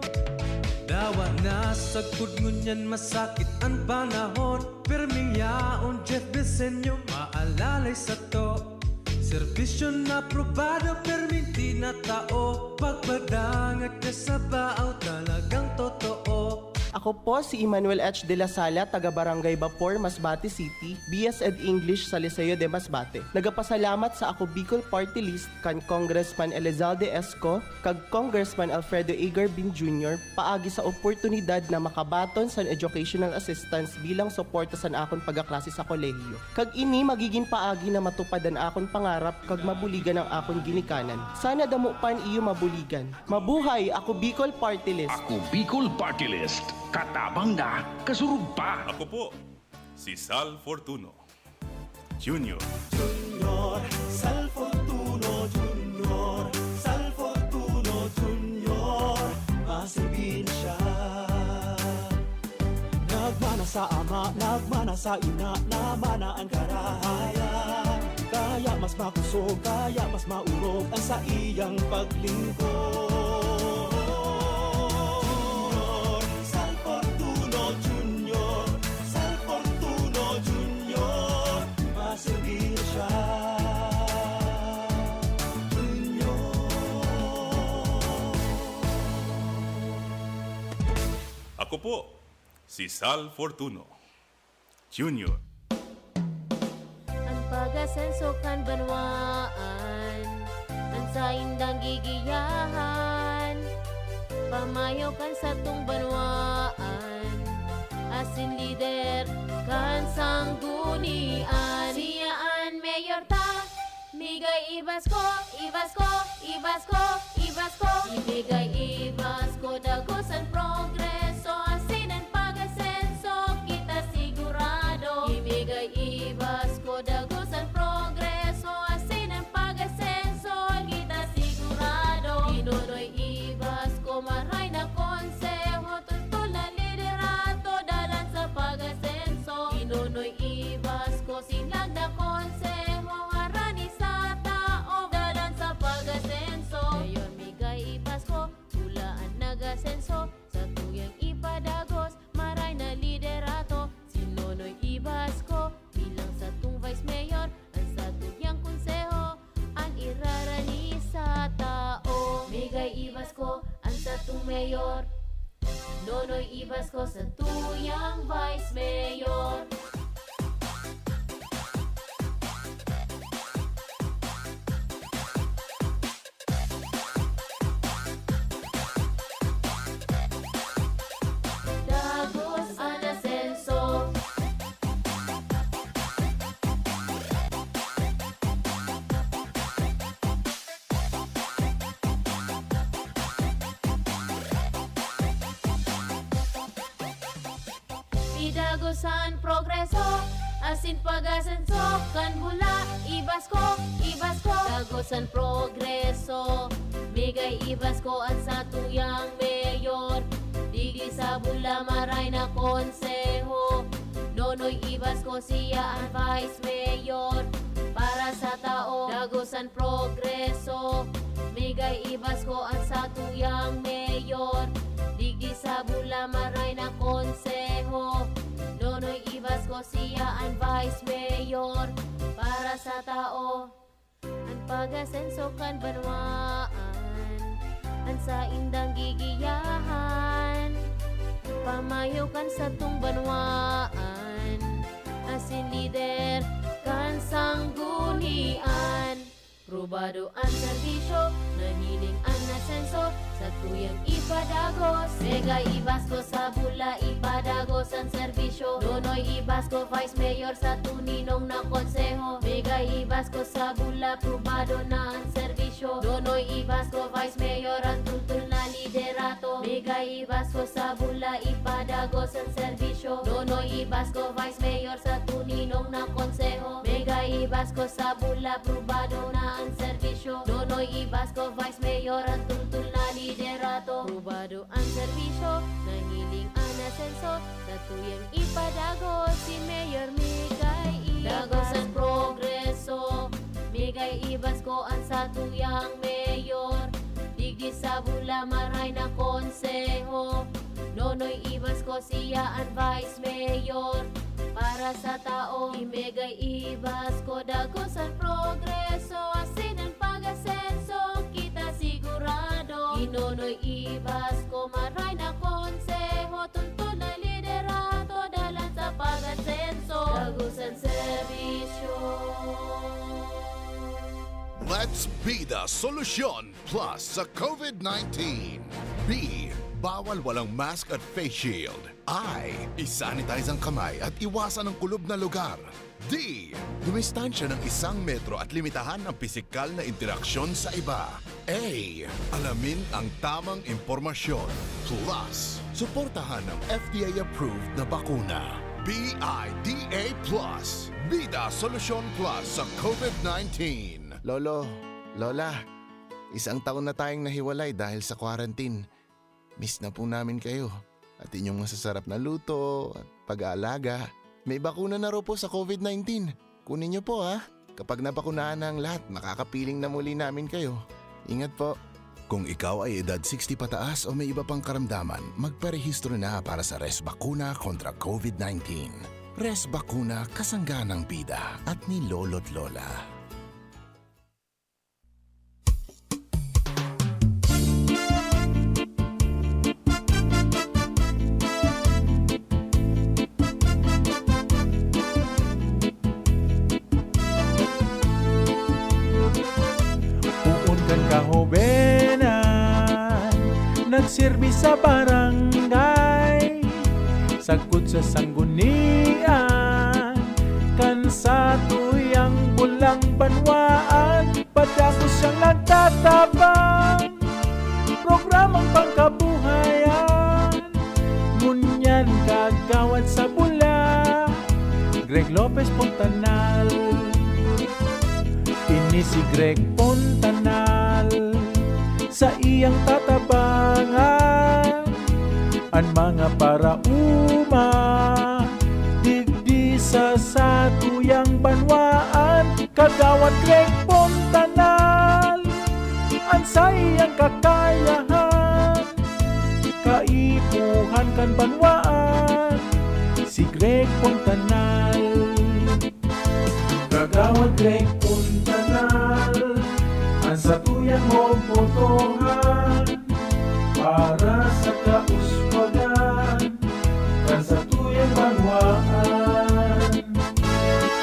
Dawa na sagkod ngunyan, masakit an panahon. Pirming yaon, Jeff Besenyo, maalalay sato. Serbisyo na aprobado, pirming tinatao. Pagpadangat ka sa baaw, talagang totoo. Ako po si Emmanuel H. de la Sala, taga Barangay Bapor, Masbate City, B S ed English sa Liceo de Masbate. Nagapasalamat sa Ako Bicol Party List kan Congressman Elizalde Esco kag Congressman Alfredo A. Garbin Junior paagi sa oportunidad na makabaton san educational assistance bilang suporta san akon pagkaklase sa kolehiyo. Kag ini magigin paagi na matupad an akon pangarap kag mabuligan an akon ginikanan. Sana damo pa an iyo mabuligan. Mabuhay! Ako Bicol Party List! Ako Bicol Party List. Katabang na, kasurog pa. Ako po, si Sal Fortuno Junior. Junior, Sal Fortuno Junior, Sal Fortuno Junior, masibinsya. Sa ama nagmana, sa ina namana an karahayan. Kaya mas makosog, kaya mas maorog an saiyang paglingkod. Junior, Sal Fortuno Junior, Sal Fortuno Junior, maserbi na siya. Junior. Ako po, si Sal Fortuno Junior. An pag-asenso kan banwaan, an saindang gigiyahan, pamayo kan satong banwaan, asin lider kan sanggunian. Siya an mayor ta, Migay Ibasko, Ibasko, Ibasko, Ibasko. Imigay Ibasko, dagos an progreso, asin an pag-asenso, kita sigurado. Imigay Ibasko, dagos an progreso, asin an pag-asenso, kita sigurado. Ginonoy Ibasko, maray na konseho, tutol na liderato, dalan sa pag-asenso. Ginonoy Ibasko, sinlag na konseho, harani sa tao, dalan sa pag-asenso. Mayor Migay Ibasko, bula an nag-asenso, satuyang ipadagos, maray na liderato. Si Nonoy Ibasko, bilang satong vice mayor, an satuyang konseho, an irarani sa tao. Migay Ibasko, an satong mayor. Nonoy Ibasko, satuyang vice mayor. Dagos an asenso. Idagos an progreso, asin pag-asenso kan bula, Ibasko, Ibasko. Dagos an progreso, Migay Ibasko an satuyang mayor. Digdi sa bula, maray na konseho, Nonoy Ibasko, siya an vice mayor. Para sa tao, dagos an progreso, Migay Ibasko an satuyang mayor. Digdi sa bula, maray na konseho, Nonoy Ibasko, siya an vice mayor. Para sa tao, an pag-asenso kan banwaan, an saindang gigiyahan, pamayo kan satong banwaan, asin lider kan sanggunian. Probado an serbisyo, nahiling an asenso, satuyang ipadagos. Migay Ibasko sa bula, ipadagos an serbisyo. Nonoy Ibasko, Vice Mayor, sa tuninong na konseho. Migay Ibasko sa bula, probado na an serbisyo. Nonoy Ibasko, Vice Mayor, an tultol na liderato. Migay Ibasko sa bula, ipadagos an serbisyo. Nonoy Ibasko, Vice Mayor, sa tuninong na konseho. Migay Ibasko sa bula, probado na an serbisyo. Nonoy Ibasko, Vice Mayor, an tultol na liderato. Probado an serbisyo, nahiling an asenso, satuyang ipadagos si Mayor Migay Ibasko. Dagos an progreso, Migay Ibasko an satuyang mayor. Digdi sa bula, maray na konseho, Nonoy Ibasko siya an vice mayor. Para sa tao, Migay Ibasko, dagos an progreso, asin an pag-asenso, kita sigurado. Ki Nonoy Ibasko, maray na konseho, tultol na liderato, dalan sa pag-asenso, dagos an serbisyo. Let's be the solution plus sa COVID nineteen. B, bawal walang mask at face shield. I, isanitize ang kamay at iwasan ang kulob na lugar. D, dumistansya ng isang metro at limitahan ang pisikal na interaksyon sa iba. A, alamin ang tamang impormasyon. Plus, suportahan ang F D A-approved na bakuna. B I D A plus, Bida Solusyon Plus sa COVID nineteen. Lolo, Lola, isang taon na tayong nahiwalay dahil sa quarantine. Miss na po namin kayo. at inyong masasarap na luto at pag-aalaga. May bakuna na raw po sa COVID nineteen. Kunin niyo po, ha? Kapag nabakunahan na ang lahat, makakapiling na muli namin kayo. Ingat po. Kung ikaw ay edad sixty pataas o may iba pang karamdaman, magparehistro na para sa Res Bakuna kontra COVID nineteen. Res Bakuna, kasangga ng bida at ni lolo't lola. Poon kan kahobenan, nagserbi sa barangay, sagkod sa sanggunian, kan satuyang bulang banwaan, padagos siyang nagtatabang, programang pangkabuhayan. Ngunyan kagawad sa bula, Greg Lopez Fontanal. Ini si Greg Fontanal, saiyang tatabangan an mga paraoma digdi sa satuyang banwaan. Kagawad Greg Fontanal, an saiyang kakayahan, kaipuhan kan banwaan, si Greg Fontanal. Kagawad Greg Fontanal, an satuyang mobotohan para sa kauswagan kan satuyang banwaan.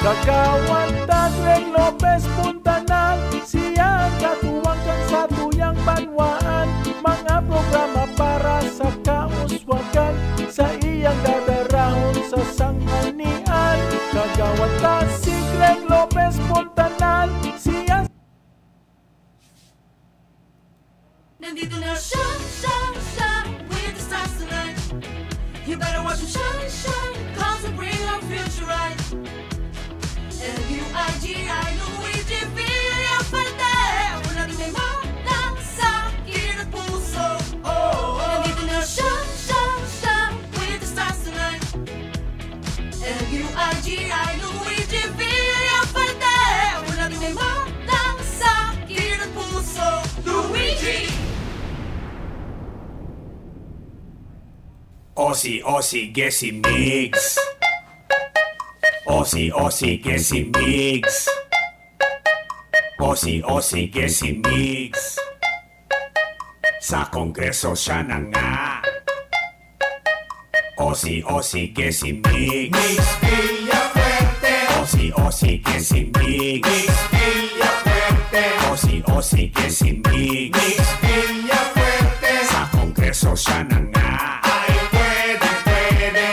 Kagawad Greg Lopez Fontanal, siya an katuwang kan satuyang banwaan. Mga programa para sa kauswagan, saiyang dadarahon sa sanggunian. Kagawad ta si Greg Lopez Fontanal, siya Nandito na siya, siya, siya, with the stars tonight. You better watch him shine, shine, 'cause he'll bring our future right. L U I G I, Luigi Villafuerte. Ako na rin may manang sakit at puso. Oh, oh. Nandito na siya, siya, siya, with the stars tonight. L U I G I, Luigi Villafuerte. Ako na rin may manang sakit at puso. Luigi! Osi, osi, gesi, migs. Osi, osi, gesi, migs. Osi, osi, gesi, migs. Sa Kongreso siya na nga. Osi, osi, gesi, migs. Migs Villafuerte. Osi, osi, gesi, migs. Migs Villafuerte. Osi, osi, gesi, migs. Migs Villafuerte. Sa Kongreso siya na nga. Ay, pwede, pwede.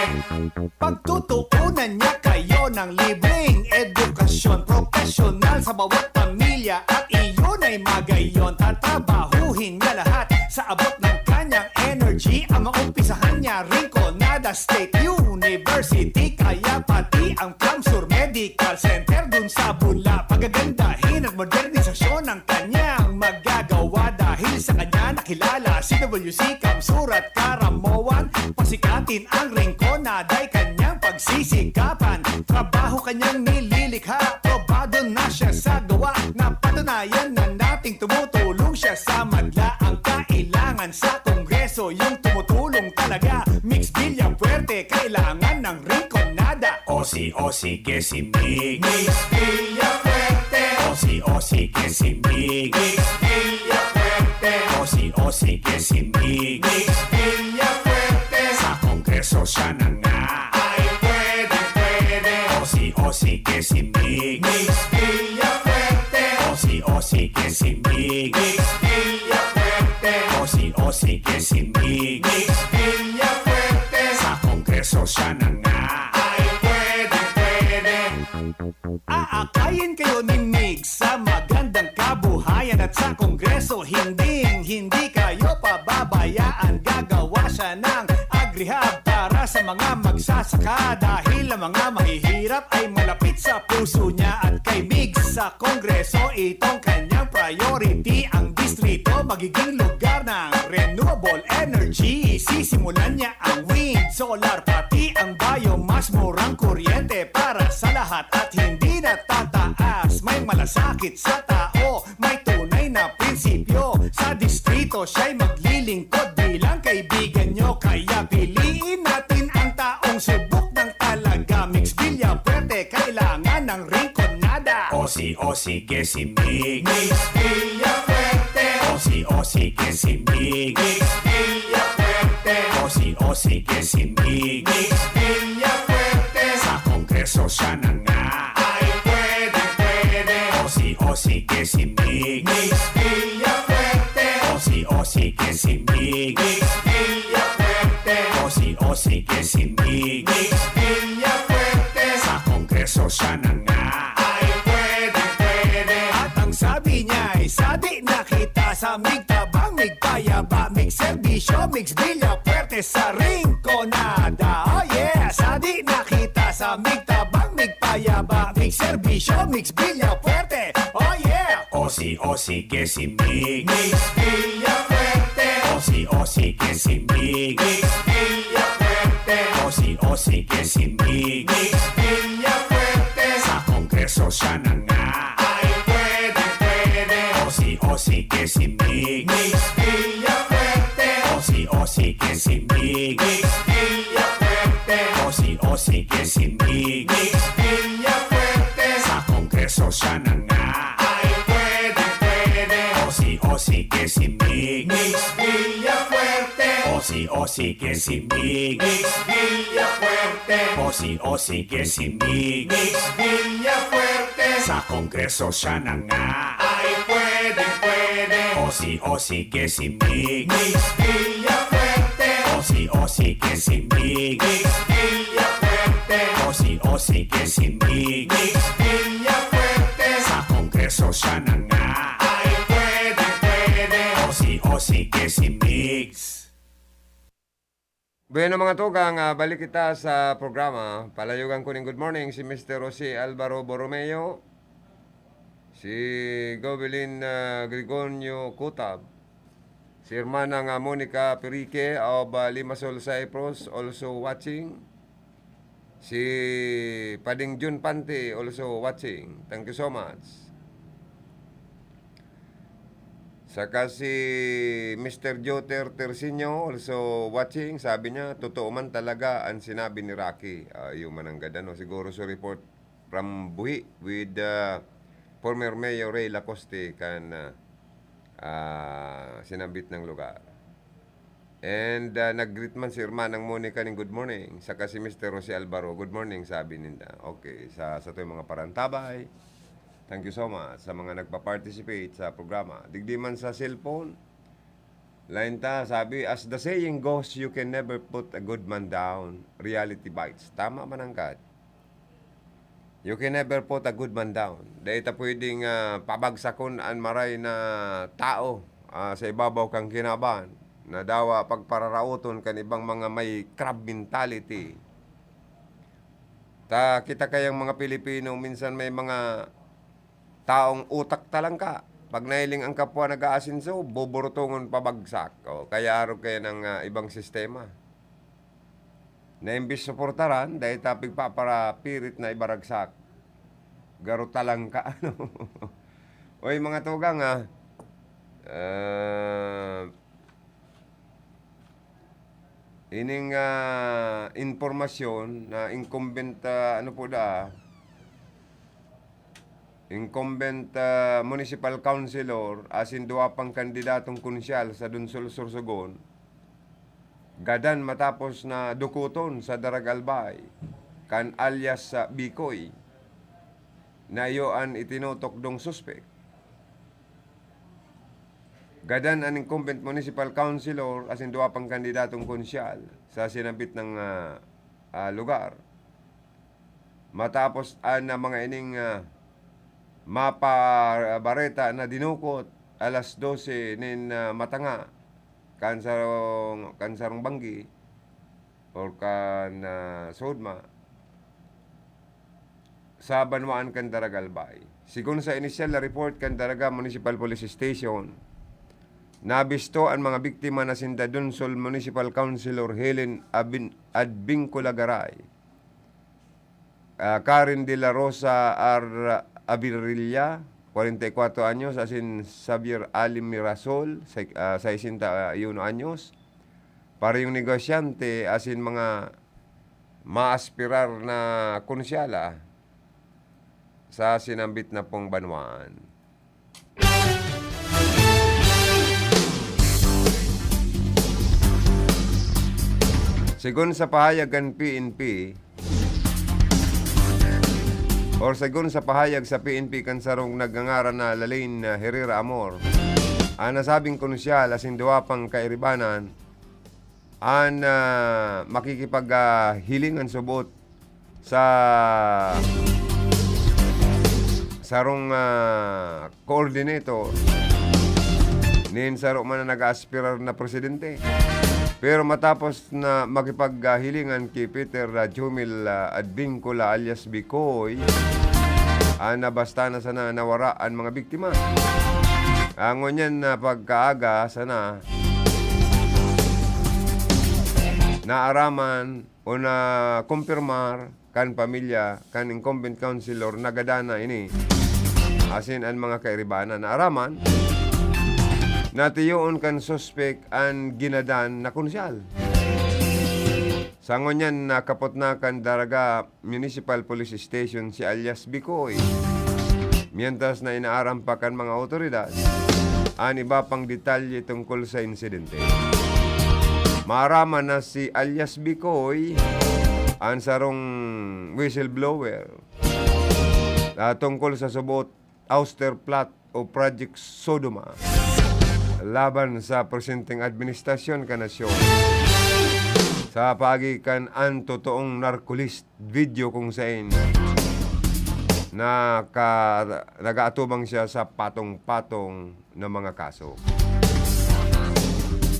Pagtutuunan niya kayo ng libreng edukasyon, profesional sa bawat pamilya, at iyon ay magayon. Tatrabahuhin niya lahat sa abot ng kanyang energy. Ang maumpisahan niya, Rinconada State University, kaya pati ang CamSur Medical Center dun sa Bula, pagagandahin at modernisasyon ang kanyang magagawa. Dahil sa kanya nakilala si W C CamSur at Caramoan. Pasikatin ang Rinconada ay kanyang pagsisikapan. Trabaho kanyang nililikha, probado na siya sa gawa. Napatunayan na nating tumutulong siya sa madla. Ang kailangan sa Kongreso, yung tumutulong talaga. Migs Villafuerte, kailangan ng Rinconada. Osi, osi, gesi, migs. Migs Villafuerte. Osi, osi, gesi, migs. Migs Villafuerte. Osi, osi, gesi, migs. Migs Villafuerte. Sa Kongreso siya na nga. Ay, pwede, pwede. Osi, osi, gesi, migs. Migs Villafuerte. Osi, osi, gesi, migs. Migs Villafuerte. Osi, osi, gesi, migs. Migs Villafuerte. Sa Kongreso siya na nga. Ay, pwede, pwede. Aakayin kayo ni Migs sa magandang kabuhayan at sa Kongreso, hinding-hindi kayo pababayaan. Gagawa siya ng agrihab para sa mga magsasaka dahil ang mga mahihirap ay malapit sa puso niya at kay Migs sa Kongreso itong kanyang priority. Ang distrito magiging lugar ng renewable energy. Sisimulan niya ang wind, solar pati ang biomass, murang kuryente para sa lahat at hindi natataas. May malasakit sa tao, may tunay na prinsipyo. Sa distrito siya'y maglilingkod bilang kaibigan nyo. Kaya piliin natin ang taong subok ng talaga. Migs Villafuerte, kailangan ng Rinconada. O si, o si, que si Migs. Migs Villafuerte. O si, o si, que si Migs. Migs Villafuerte. O si, o si, que si Migs. Migs Villafuerte. Sa Kongreso siya na nga. Ay pwede, pwede. O si, o si, que si Migs. Migs Villafuerte. O si, o si, que si Migs. Migs Villafuerte. O si, o si, que si Migs. Migs Villafuerte. Sa Kongreso siya na nga. Ay pwede, pwede. At ang sabi niya ay sadi na kita sa Migtabang, Migpayaba, Migserbisyo, Migs Villafuerte sa Rinconada. Oh yeah! Sadi na kita sa Migtabang, Migpayaba, Migserbisyo, Migs Villafuerte. Oh yeah! O si, o si, que si Migs. Migs Villafuerte. O si, o si, que si Migs. Migs Villafuerte. O si, o si, que si Migs. Migs Villafuerte. Sa Kongreso siya na nga. Ay pwede, pwede. O si, o si, que si Migs. Migs Villafuerte. O si, o si, que si Migs. Migs Villafuerte. O si, o si, que si Migs. Migs Villafuerte. Sa Kongreso siya na nga. Ay pwede, pwede. O si, o si, que si Migs. Migs Villafuerte. O si, o si, que si Migs. Migs Villafuerte. O si, o si, que si Migs. Migs Villafuerte. Sa Kongreso siya na nga. Ay pwede, pwede. O si, o si, que si Migs. Migs Villafuerte. O si, o si, que si Migs. Migs Villafuerte. O si, o si, que si Migs. Migs Villafuerte. Sa Kongreso siya na nga. Ay pwede, pwede. O si, o si, que si Migs. Bueno, mga tugang, ah, balik kita sa programa. Palayogan ko ning good morning si Mister Jose Alvaro Borromeo, si Govelin, ah, Gregonio Kutab, si Hermana nga Monica Perique of, ah, Limassol, Cyprus, also watching. Si Pading Jun Pante, also watching. Thank you so much. Saka si Mister Joter Terciño, also watching, sabi niya, "Totoo man talaga an sinabi ni Rocky." Ah, iyo man ang gada, no? Siguro sa report from Buhi with, ah, former Mayor Ray Lacoste kan, ah, ah, sinambit nang lugar. And, ah, nag-greet man si Hermanang Monica ning good morning, saka si Mister Jose Alvaro, "Good morning," sabi ninda. Okay, sa, sa to yung mga parantabay. Thank you so much sa mga nagpa-participate sa programa. Digdi man sa cellphone, lain ta, sabi, "As the saying goes, you can never put a good man down. Reality bites." Tama man ang kat. You can never put a good man down. Dai ta pwedeng, ah, pabagsakon an maray na tao, ah, sa ibabaw kan kinaban, na dawa pagpararaoton kan ibang mga may crab mentality. Ta, kita kayang mga Pilipino, minsan may mga taong utak talangka. Pag nahiling ang kapwa nag-aasenso, buburutongon pabagsak. O, kaya arog kaya ng, ah, ibang sistema. Na imbis suportaran, dai ta pigpaparapirit na ibaragsak. Garo talangka, ano? Oy, mga tugang, ah. Ah, ining, ah, impormasyon na incumbent, ah, ano po da, incumbent, ah, municipal councilor asin duwa pang kandidatong konsyal sa Dunsol, Sorsogon, gadan matapos na dukuton sa Daragalbay kan alias sa Bikoy, na iyo an itinutukdong suspek. Gadan an incumbent municipal councilor asin duwa pang kandidatong konsyal sa sinambit nang, ah, ah, lugar. Matapos an, ah, mga ining, ah, mapabareta na dinukot alas dose nin, ah, matanga kan sarong, kan sarong banggi, or kan, ah, SODMA sa banwaan kan Daraga, Albay. Sigon sa inisyal na report kan Daraga Municipal Police Station, nabisto an mga biktima na sinda Donsol Municipal Councilor Helen Abin-, Advincula Garay, ah, Karen de la Rosa Ar-, Avirilla, kwarenta y kwatro anyos, asin Xavier Ali Mirasol, se-, ah, sesenta y uno anyos, parehong negosyante, asin mga maaspirar na konsyala sa sinambit na pong banwaan. Sigon sa pahayag kan P N P, or sigon sa pahayag sa P N P kan sarong nagngangaran na Lalin, ah, Herrera Amor, ang nasabing konsyal asin duwa pang kairibanan an, ah, makikipag, ah, hilingan subot sa sarong, ah, coordinator nin saro man na nag-aaspirar na presidente. Pero matapos na makipaghilingan ki Peter, ah, Jomel, ah, Advincula alias Bicoy, ah, nabasta na sana nawara an mga biktima. Ah, ngunyan na pagkaaga sana, naaraman o nakumpirmar kan pamilya kan incumbent councilor na gadan na ini, asin an mga kairibanan. Naaraman, natiyoon kan suspek an ginadan na konsyal. Sa ngunyan, nakapot na kan Daraga Municipal Police Station si alias Bicoy, mientras na inaaram pa kan mga awtoridad an iba pang detalye tungkol sa insidente. Maaraman na si alias Bicoy, an sarong whistleblower, ah, tungkol sa subot ouster plot o Project Sodoma laban sa presenteng administrasyon kan nasyon, sa paagi kan An Totoong Narcolist video kung sain naka-, nag-aatubang siya sa patong-patong na mga kaso.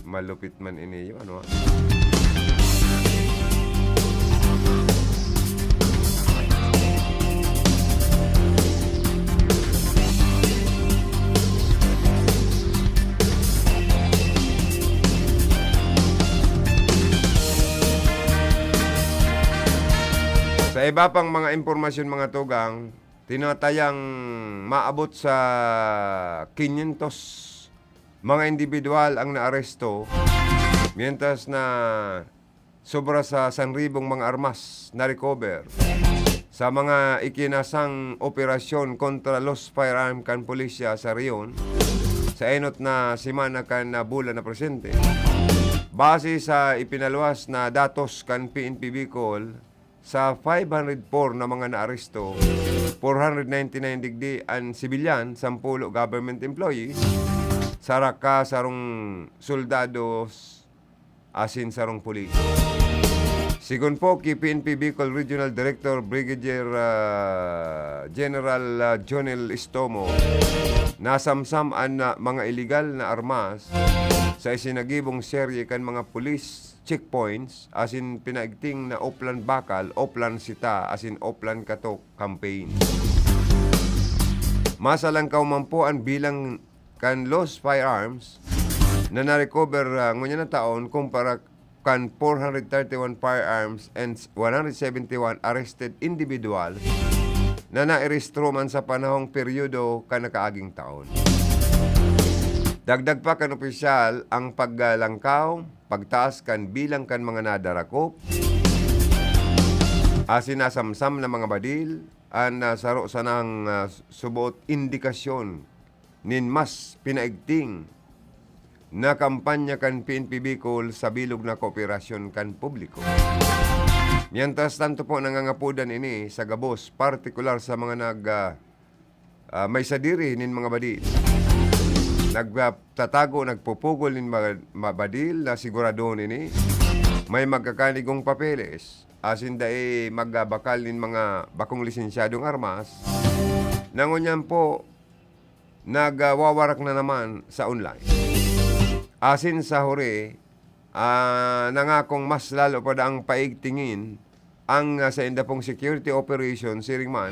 Malupit man ini, ano, ah. Sa iba pang mga impormasyon, mga tugang, tinatayang maabot sa quinientos mga indibidwal ang naaresto, mientras na sobra sa sanribong mga armas na-recover sa mga ikinasang operasyon kontra lost firearm kan pulisya sa rehiyon sa enot na semana kan bulan na presente. Base sa ipinaluwas na datos kan P N P Bicol, sa five hundred four na mga naaresto, four hundred ninety-nine digdi an sibilyan, sampulo government employees, sara ka sarong soldados asin sarong pulis. Sigon po ki P N P Bicol Regional Director Brigadier, ah, General, ah, Jonel Estomo, nasamsam an, ah, mga iligal na armas sa isinagibong serye kan mga pulis checkpoints asin pinaigting na Oplan Bakal, Oplan Sita asin Oplan Katok campaign. Masalangkaw man po an bilang kan lost firearms na na-recover, ah, ngunyan na taon kumpara kan four hundred thirty-one firearms and one hundred seventy-one arrested individual na nairehistro man sa panahong peryodo kan nakaaging taon. Dagdag pa kan opisyal, ang paglangkaw, pagtaas kan bilang kan mga nadarakop asin nasamsam na mga badil, an, ah, saro sanang, ah, subot indikasyon nin mas pinaigting na kampanya kan P N P Bicol sa bilog na kooperasyon kan publiko. Mientras tanto po, nangangapodan ini sa gabos, partikular sa mga nag, ah, ah, may sadiri nin mga badil. Nagtatago, nagpupugol nin mga, mga badil na siguradon ini may magkakanigong papeles, asin dai magbakal nin mga bakong lisensyadong armas, na ngunyan po nagwawarak na naman sa online. Asin sa huri, ah, nangakong mas lalo pa daang paigtingin ang, ah, sainda pong security operation, siring man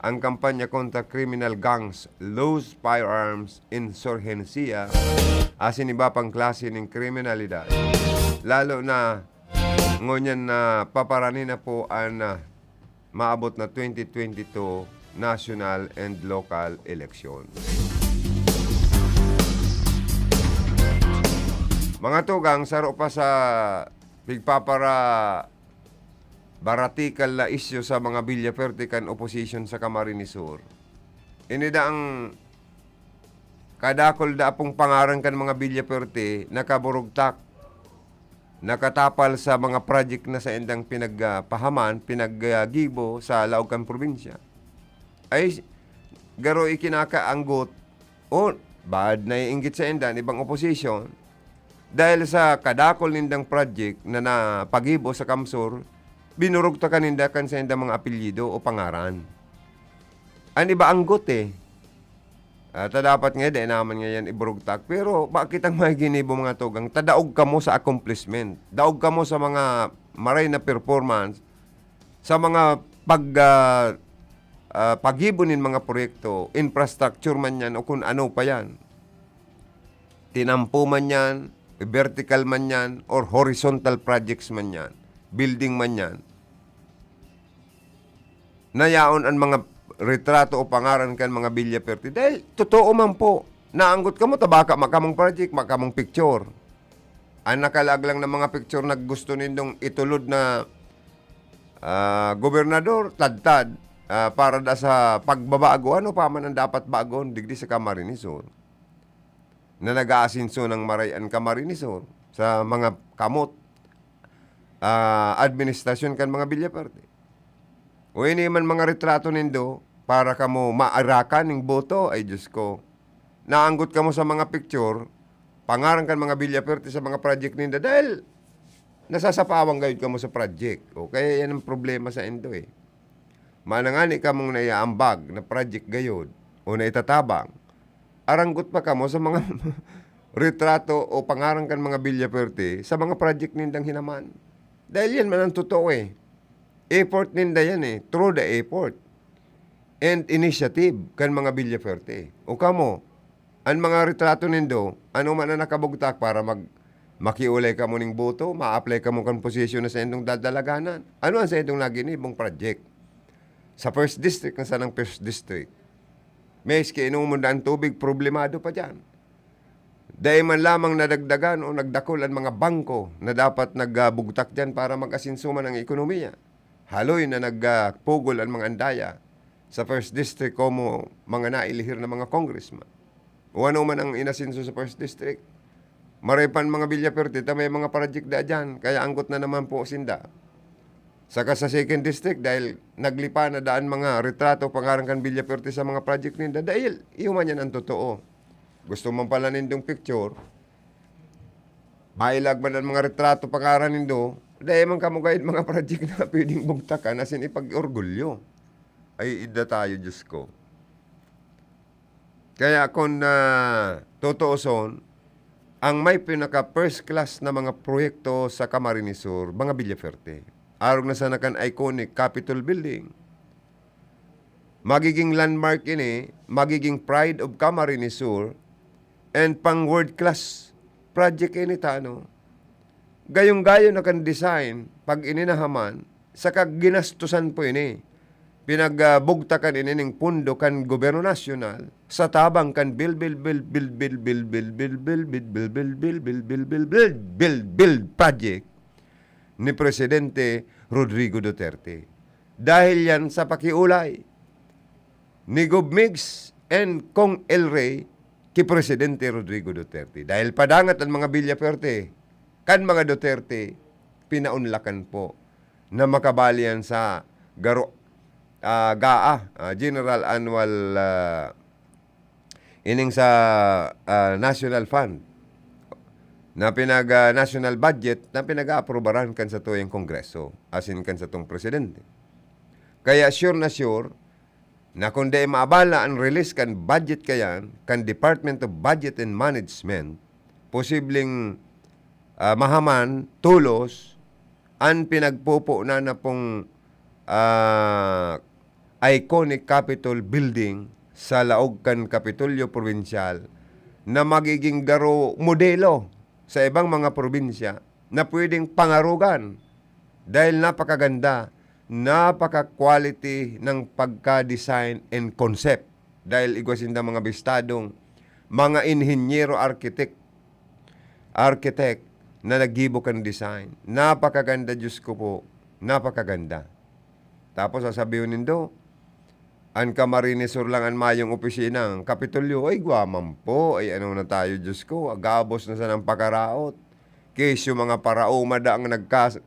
ang kampanya kontra criminal gangs, loose firearms, insurhensiya, asin iba pang klase nin kriminalidad. Lalo na ngunyan na paparani na po an, ah, maabot na twenty twenty-two national and local election. Mga tugang, saro pa sa pigpapara-, baratikal na isyu sa mga Villaferte kan oposisyon sa Camarines Sur. Ini daang kadakul da pong pangaran kan mga Villaferte nakaburugtak, nakatapal sa mga project na saindang pinagpahaman, pinaggibo sa laog kan probinsya. Ay, garo ikinakaanggot o baad naiinggit sainda an ibang oposisyon dahil sa kadakul nindang project na napagibo sa Kamsur, binurugtakan ninda kan saindang mga apelyido o pangaran. An iba anggot, eh. Ah, ta dapat nga, dai naman nga yan iburugtak. Pero bakit ang mga ginibo, mga tugang? Ta daog kamo sa accomplishment. Daog kamo sa mga maray na performance, sa mga pag, ah, ah, paggibo nin mga proyekto, infrastructure man yan o kung ano pa yan. Tinampo man yan, vertical man yan, or horizontal projects man yan, building man yan. Na yaon an mga retrato o pangaran kan mga Villaferte. Dahil totoo man po, naanggot kamo, ta baka makamong project, makamong picture. An nakalaag lang na mga picture na gusto nindong itulod na, ah, gobernador, tadtad, ah, para da sa pagbabago. Ano pa man ang dapat bagon digdi sa Camarines Sur? Na nag-aasenso ng maray an Camarines Sur sa mga kamot, ah, administrasyon kan mga Villaferte. O ini man mga retrato nindo para kamo maarakan ning boto, ay Diyos ko. Naanggot kamo sa mga picture, pangaran kan mga Villaferte sa mga project ninda dahil nasasapawan gayud kamo sa project. O kaya yan ang problema saindo eh. Manangani kamong naiaambag na project gayud o naitatabang, aranggot pa kamo sa mga retrato o pangaran kan mga Villaferte sa mga project nindang hinaman. Dahil yan man ang totoo eh. Effort ninda yan eh, through the effort and initiative kan mga Villaferte. O kamo, an mga retrato nindo, ano man ang nakabugtak para mag-, makiulay kamo ning boto, ma-apply kamo kan posisyon na saindong dadalaganan? Ano ang saindong naginibong project? Sa first district, na sanang first district. Maski inomon na ang tubig, problemado pa diyan. Dai man lamang nadagdagan o nagdakul an mga bangko na dapat nagbugtak diyan para mag-asenso man ang ekonomiya. Haloy na nagpugol an mga andaya sa first district komo mga nailihir na mga congressman. O ano man ang inasenso sa first district. Maray pa an mga Villaferte ta may mga project da diyan, kaya anggot na naman po sinda. Saka sa second district, dahil naglipa na daan mga retrato pangaran kan Villaferte sa mga project ninda, dahil iyo man yan ang totoo. Gusto man pala nindong picture, mailag man ang mga retrato pangaran nindo, dahil man kamo gayud mga project na pwedeng bugtakan, asin ipag-orgulyo. Ay, ida tayo, Diyos ko. Kaya kung, ah, tutuuson, ang may pinaka first class na mga proyekto sa Camarines Sur, mga Villaferte. Arog na sana kan iconic Capitol Building. Magiging landmark ini, magiging pride of Camarines Sur, and pang world class project ini ta, ano. Gayong-gayo na kan design, pag ini nahaman, saka ginastusan po ini. Pinagbugtakan ini ning pondo kan gobyerno nasyonal sa tabang kan build, build, build project ni Presidente Rodrigo Duterte. Dahil yan sa pakiulay ni Gov Migs and Cong El Rey ki Presidente Rodrigo Duterte. Dahil padangat an mga Villaferte kan mga Duterte, pinaunlakan po na makabali yan sa garo-, ah, GAA, ah, General Annual, ah, ining sa, ah, National Fund na pinag, ah, national budget na pinag-aaprubaran kan satuyang Kongreso, asin kan satong presidente. Kaya sure na sure na kun dai maabala an release kan budget kayan kan Department of Budget and Management, posibleng ah, mahaman, tolos, an pinagpoponan na pong, ah, iconic Capitol Building sa laog kan Kapitolyo Probinsyal na magiging garo modelo sa ibang mga probinsya na pwedeng pangarogan dahil napakaganda, napaka-quality ng pagka-design and concept. Dahil igwa sinda mga bistadong mga inhenyero, architect, architect na naggibo kan design. Napakaganda, Diyos ko po. Napakaganda. Tapos sasabihin nindo, an Camarines Sur lang an mayong opisina, ang Kapitolyo, ay, gwaman po. Ay, ano na tayo, Diyos ko, gabos na sanang pakaraot. Kesyo mga paraoma da ang nagkas-,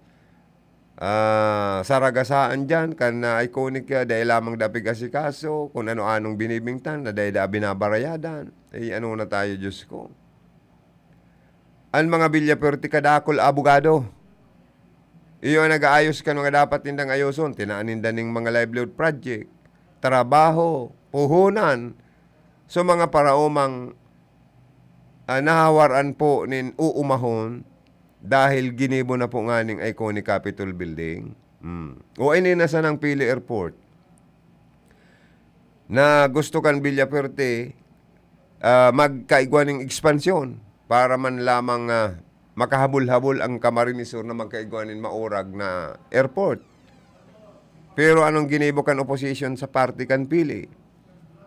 ah, saragasaan diyan, kan na iconic, ah, dai lamang da pig-asikaso, kun ano-anong binibingtan, na dai da binabarayadan. Ay, ano na tayo, Diyos ko. An mga Villafuerte kadakul abogado. Iyo an nag-aayos kan mga dapat nindang ayoson. Tinaan ninda ning mga livelihood project, trabaho, puhunan. So, mga paraomang, ah, nahawaran po nin uumahon dahil ginibo na po nganing iconic Capitol Building. Hmm. O ini na sanang Pili Airport na gusto kan Villafuerte, ah, magkaigwa ning ekspansyon para man lamang, ah, makahabol-habol ang Camarines Sur na magkaigwa nin maurag na airport. Pero anong ginibo kan opposition sa party kan Pili?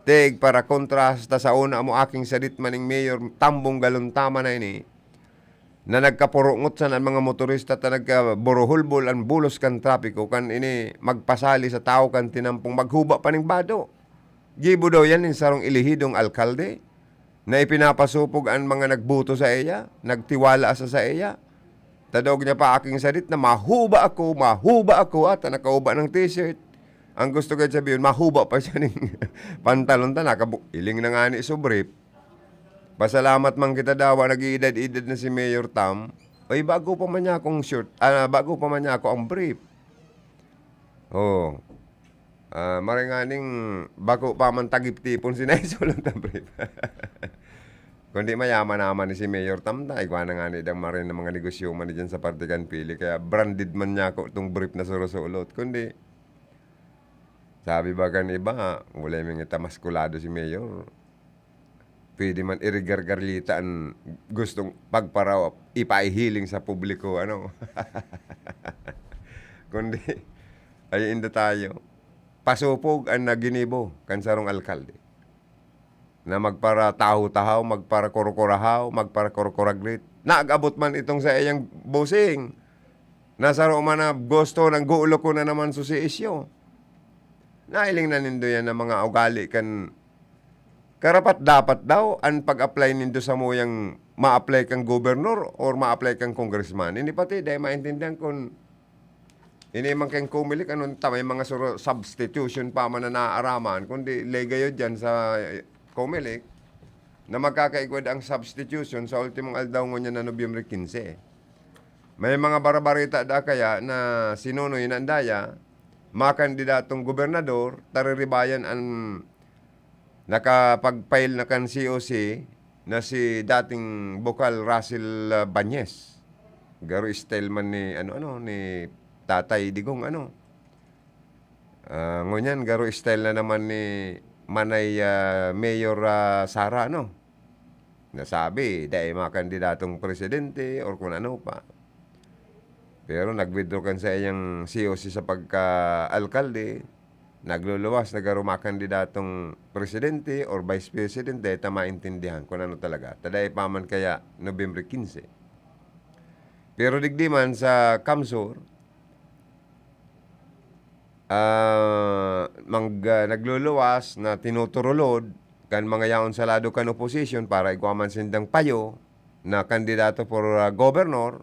Tig para kontra hasta sa una mo aking sadit maning mayor, tambong galon tama na ini, na nagkapurongot san an mga motorista ta nagkaburuhulbol an bulos kan trapiko kan ini magpasali sa tawo kan tinampong maghuba pa ning bado. Gibo daw yan nin sarong elehidong alkalde na ipinapasupog an mga nagboto sa iya, nagtiwala sa saiya. Tadog niya pa aking sadit na, "Mahuba ako, mahuba ako," at nakauba ng t-shirt. Ang gusto ko sabihon, mahuba pa siya ning pantalon ta, nakabu-, iling na nga ni so brief. Pasalamat man kita dawa, nag-iidad-idad na si Mayor Tam. Oy, bago pa man niya akong shirt, ah, bago pa man niya ako ang brief. Oh. Ah, maray nganing bako pa man tagiptipon si Nay Solot na brief. Kundi mayaman naman ni si Mayor Tam ta, igwa na nga ni dang maray na mga negosyo man dyan sa parte kan Pili. Kaya branded man niya ako itong brief na surusulot. Kundi, sabi ba kan iba, wala yung mga tamaskulado si Mayor. Pwede man irigargarlita an gustong pagparawa, ipaihiling sa publiko, ano. Kundi, ay inda tayo. Pasupog an naginibo kan sarong alkalde na magparataho-tahaw, magparakurukurahaw, magparakurukuraglit. Nag-abot man itong sa iyang bossing. Nasaro man na gusto ng gulo ko na naman susi isyo. Nailing na nindo yan ang mga ugali kan karapat dapat daw an pag-apply nindo sa muyang ma-apply kang gobernador or ma-apply kang congressman. Hindi pati, dahil maintindihan kun ini man kayong Comelec, ano ta, may mga suro-, substitution pa man na naaaraman, kundi legayo dyan sa Comelec na magkakaigwad ang substitution sa ultimong aldaw ngunyan na Nobyembre quince. May mga barabarita da kaya na sinunoy na andaya, makandidatong gobernador, tariribayan an nakapag-file na kan C O C na si dating bukal Russell, ah, Bañez. Garo style man ni, ano, ano, ni Tatay Digong, ano. Ah, ngunyan, garo style na naman ni Manay, ah, Mayor, ah, Sara, ano. Nasabi, dai mga kandidatong presidente or kung ano pa. Pero nag-withdraw kan sa iyang C O C sa pagka-alkalde, nagluluwas na garo mga kandidatong presidente or vice president, dai ta maintindihan kung ano talaga. Ta dai pa man kaya Nobyembre quince. Pero digdi man sa Kamsur, ah, mag-, ah, nagluluwas na tinuturulod kan mga yaon sa lado kan opposition para igwa man sindang payo na kandidato for, ah, governor,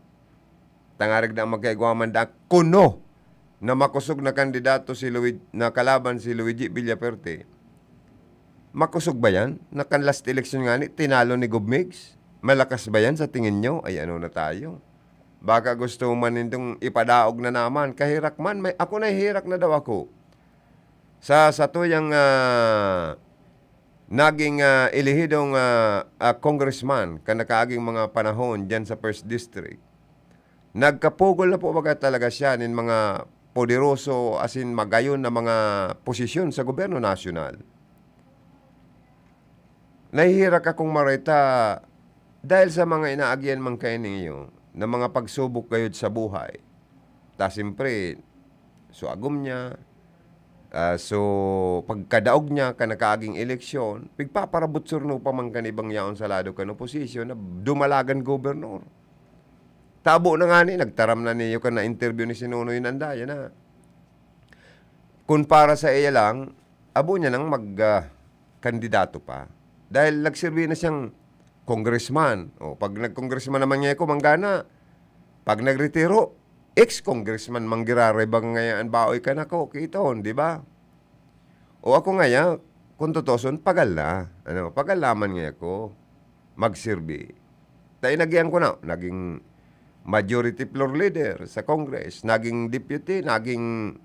tangarig na magkaigwa man da kuno na makosog na kandidato si Luig-, na kalaban si Luigi Villafuerte. Makosog ba yan? Na kan last election nga ni, tinalo ni Gob Migs? Malakas ba yan sa tingin nyo? Ay, ano na tayo? Baka gusto man nindong ipadaog na naman. Kahirak man, may, ako nahihirak na daw ako. Sa, sa tuyang, ah, naging, ah, elehidong, ah, ah, congressman, kan nakaaging mga panahon dyan sa First District, nagkapugol na po baga talaga siya nin mga poderoso asin magayon na mga posisyon sa gobyerno nasyonal. Nahihirak akong mareta dahil sa mga inaagihan man kayo ninyo na mga pagsubok gayod sa buhay. Ta siyempre, so agom niya, ah, so pagkadaog niya kan nakaaging eleksyon, pigpaparabot surno pa man kan ibang yaon sa lado kan oposisyon na dumalagan gobernador. Tabo na nga ni, nagtaram na niyo kan na-interview ni Sinonoy Nandaya na kun para sa iya lang, abo niya nang mag, ah, kandidato pa. Dahil nagserbi na siyang congressman. O, pag nag-congressman naman niya ako, manggana. Pag nagretiro, ex-congressman, manggiraray ba ngayon ang baoy ka na ko, kiton, di ba? O ako ngaya, kung tutuson, pagal na. Ano, pagal naman ngaya ko magserbi. Dahil nagiyan ko na, naging majority floor leader sa Congress, naging deputy, naging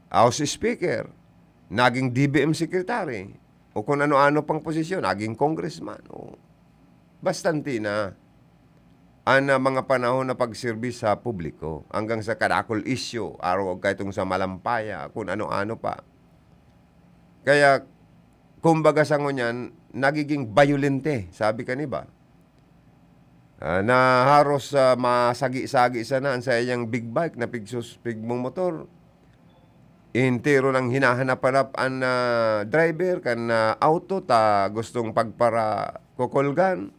House Speaker, naging D B M Secretary, o kung ano-ano pang posisyon, naging congressman. O, bastante na an, ah, mga panahon na pagserbi sa publiko, hanggang sa kadakul isyu, araw kaitong sa malampaya, kung ano-ano pa. Kaya, kumbaga sa ngunyan, nagiging bayolente, sabi ka ni ba? Ah, na haros, ah, masagi-sagi sana an saiyang big bike na pigsus-, pigmomotor. Entero nang hinahanap-hanap an, ah, driver kan, ah, auto ta gustong pagparakukulgan.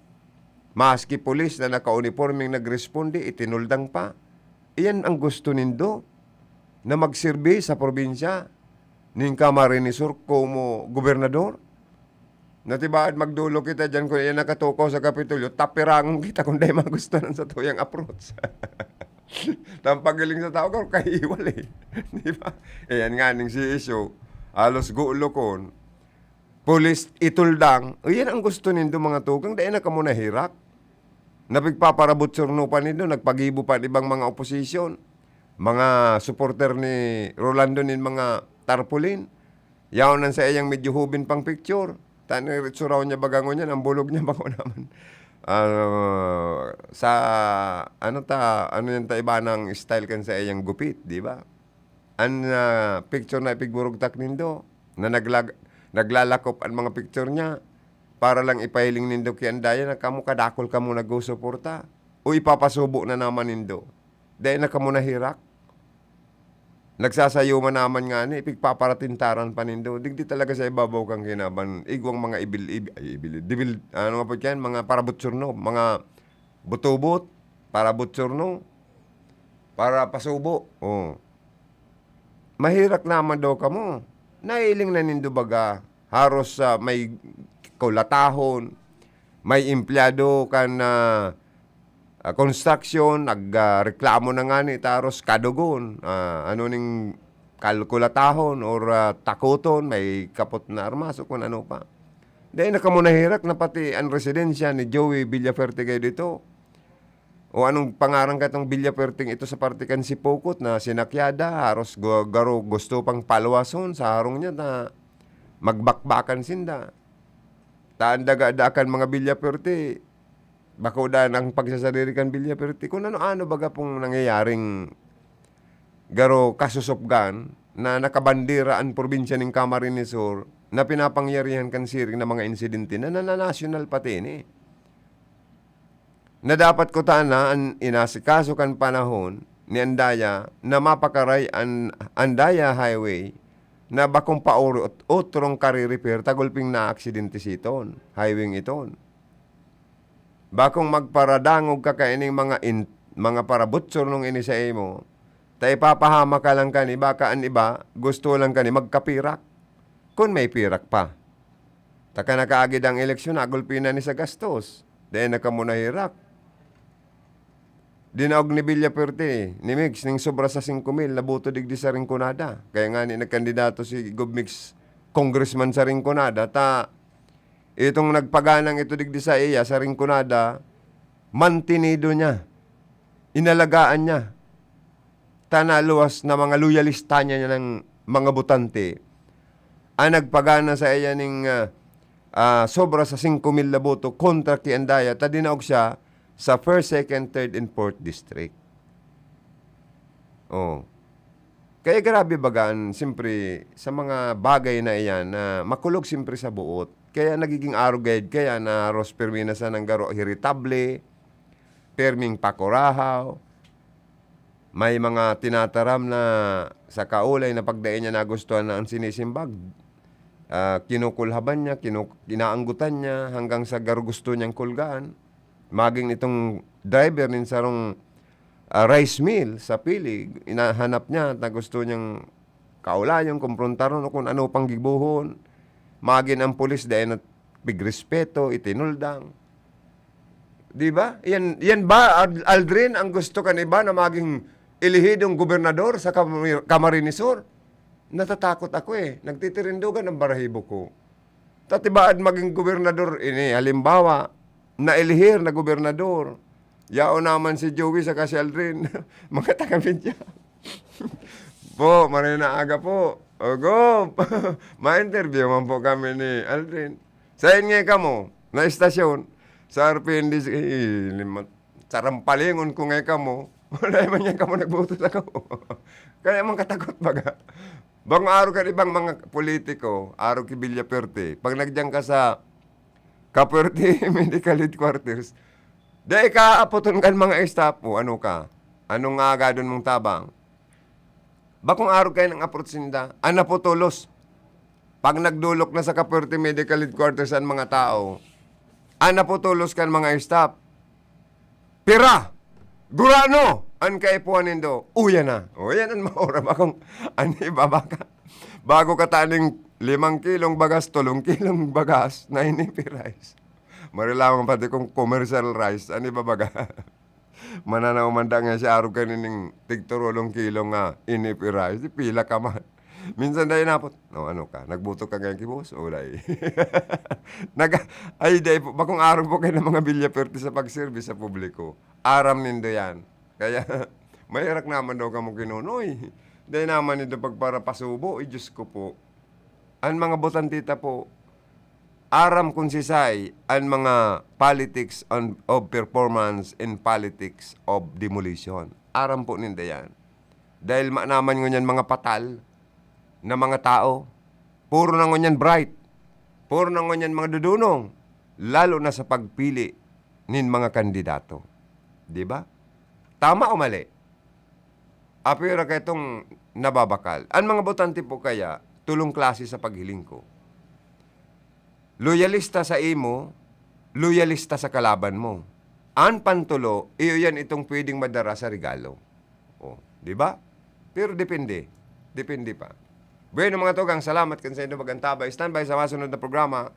Maski pulis na nakaunipormeng nagresponde, itinuldang pa. Iyan ang gusto nindo, na magserbi sa probinsya nin Camarines Sur komo gobernador? Natibaad magdulo kita diyan kun iyan nakatukaw sa Kapitolyo, tapirangon kita kun dai magustuhan sa tuyang approach. Tampagiling sa tao, kahiwal eh. Di ba? Iyan nga ning C S O, halos gulo kun pulis ituldang, iyan ang gusto nindo, mga tugang, dai na kamo nahirak. Napigpaparabot surno pa nindo, nagpagibo pa an ibang mga oposisyon, mga suporter ni Rolando nin mga tarpaulin. Yaon an saiyang medyo hoben pang picture. Ta ni itsura niya baga ngunyan, ang bulog niya bako naman. Ah, sa, ano ta, ano yan ta, iba nang style kan saiyang gupit, di ba? An, ah, picture na ipigburugtak nindo, na naglag-, naglalakop an mga picture niya, para lang ipahiling nindo ki Andaya na kamo kadakul kamo nagsusuporta, o ipapasubo na naman nindo. Dai na kamo nahirak? Nagsasayo man naman ngani, ipigpaparatintaran pa nindo. Digdi talaga sa ibabaw kan kinaban, igwang mga ibil-, ib-, ay, ibil-, dibil-, ano nga po yan? Mga parabotsurno, mga butubot, parabotsurno, para pasubo. Oh. Mahirak naman daw kamo. Nailing na nindo baga. Haros, ah, may kulatahon, may empleyado kan, ah, ah, construction, nag, ah, reklamo na ngani, ta haros kadugon. Ah, ano ning kalkulatahon or, ah, takoton, may kapot na armas o kung ano pa. Dai na kamo nahirak na pati an residensya ni Joey Villafuerte kayo dito. O anong pangaran katong Villafuerte ito sa parte kan Sipocot na sinakyada, haros gu-, garo gusto pang paluwason sa harong niya na magbakbakan sinda. Ta an daga-daga kan mga Villafuerte, bako dan ang pagsasadiri kan Villafuerte. Kung ano-ano baga pong nangyayaring garo kasusupgan na nakabandera an probinsya nin Camarines Sur na pinapangyarihan kan siring na mga insidente na nananasyonal pati ini. Na dapat kutana an inasikaso kan panahon ni Andaya na mapakaray an Andaya Highway na bakong paurot-, otrong kare-repair ta gulping naaksidente siton, highway iton. Bakong magparadangog ka kaining mga in-, mga parabutsornong ini sa imo, ta ipapahamak ka lang kani, baka an iba gusto lang kani magkapirak, kun may pirak pa. Ta kan nakaagid ang eleksyon, nagulpi na ni sa gastos. Dai na kamo nahirak. Dinaog ni Villafuerte, ni Migs, ning sobra sa singko mil na boto digdi sa Rinconada. Kaya nga ni nagkandidato si Gov Migs Congressman sa Rinconada, ta itong nagpaganang ito digdi sa iya, sa Rinconada, mantinido niya, inalagaan niya. Ta naluwas na mga loyalista niya ng mga botante ang nagpagana sa iya ning, ah, ah, sobra sa singko mil na boto kontra ki Andaya, ta dinaog siya sa first, second, third, and fourth district. Oh. Kaya grabe baga an, siyempre, sa mga bagay na iyan na makulog siyempre sa buot. Kaya nagiging arrogant, kaya na Ros Firmina sa nanggaro, irritable, perming pakurahaw, may mga tinataram na sa kaulay na pagdai niya nagustuhan na ang sinisimbag, ah, kinukulhaban niya, kinu-, inaanggutan niya hanggang sa garo gusto niyang kulgaan. Maging itong driver nin sarong, ah, rice mill sa Pili, inahanap niya na gusto niyang kaulayon, komprontaron o kung ano pang gibohon. Magin ang pulis dai na pigrespeto, itinuldang. Di ba? Yan, yan ba, Ald-, Aldrin, ang gusto kan iba na maging elehidong gobernador sa Camar-, Camarines Sur? Natatakot ako eh. Nagtitirindugan ang barahibo ko. Tatibaad maging gobernador ini. Halimbawa, naelihir na gobernador. Yaon naman si Joey saka si Aldrin. Mga taga-media. Po, maray na aga po. Ogo, ma-interview man po kami ni Aldrin. Sain nga kamo, na estasyon, sa R P N D C, eh, lima-, sarampalingon ko nga kamo. Wala man yan kamo nagboto sa ako. Kaya man katakot baga. Bang araw kan ibang mga politiko, araw ki Villaperte. Pag nagyan ka sa Kaperte Medical Headquarters, dai ka apoton kan mga staff mo, ano ka? Anong agadon mong tabang? Bakong arog kayo ng approach ninda. An naputulos. Pag nagdolok na sa Kaperte Medical Headquarters an mga tao, an naputulos kan mga staff, "Pira? Gurano an kaipuhan nindo?" "Uya na." O, yan an maoram akong, ano, iba baka. Bago ka taning limang kilong bagas, tolong kilong bagas, na ini rice. Marilawan pati kung commercial rice, ano iba baga? Mananaw man da nga siya arog kanining tigturulong kilo nga ini rice, pila ka man. Minsan dai napot, "No, ano ka? Nagboto ka ngayon ki boss?" "Wala eh." Nag-, ay, dai po. Bakong arog po kayo ng mga Villaperte sa pagservice sa publiko. Aram nindo yan. Kaya, maherak naman daw kamo kinunoy. Dai naman nindo pagparapasubo. Eh, Diyos ko po. An mga botante ta po, aram kun sisay an mga politics on, of performance and politics of demolition. Aram po ninda yan. Dahil ma-, naman ngunyan mga patal na mga tao, puro na ngunyan bright, puro na ngunyan mga dudunong, lalo na sa pagpili nin mga kandidato. Di ba? Tama o mali? Apira kaitong nababakal. An mga botante po kaya, tulong klase sa paghiling ko. Loyalista sa imo, loyalista sa kalaban mo. An pantulo, iyo yan itong pwedeng madara sa regalo. O, di ba? Pero depende. Depende pa. Bueno, mga tugang, salamat kan sa inyong pag-antabay. Standby sa masunod na programa.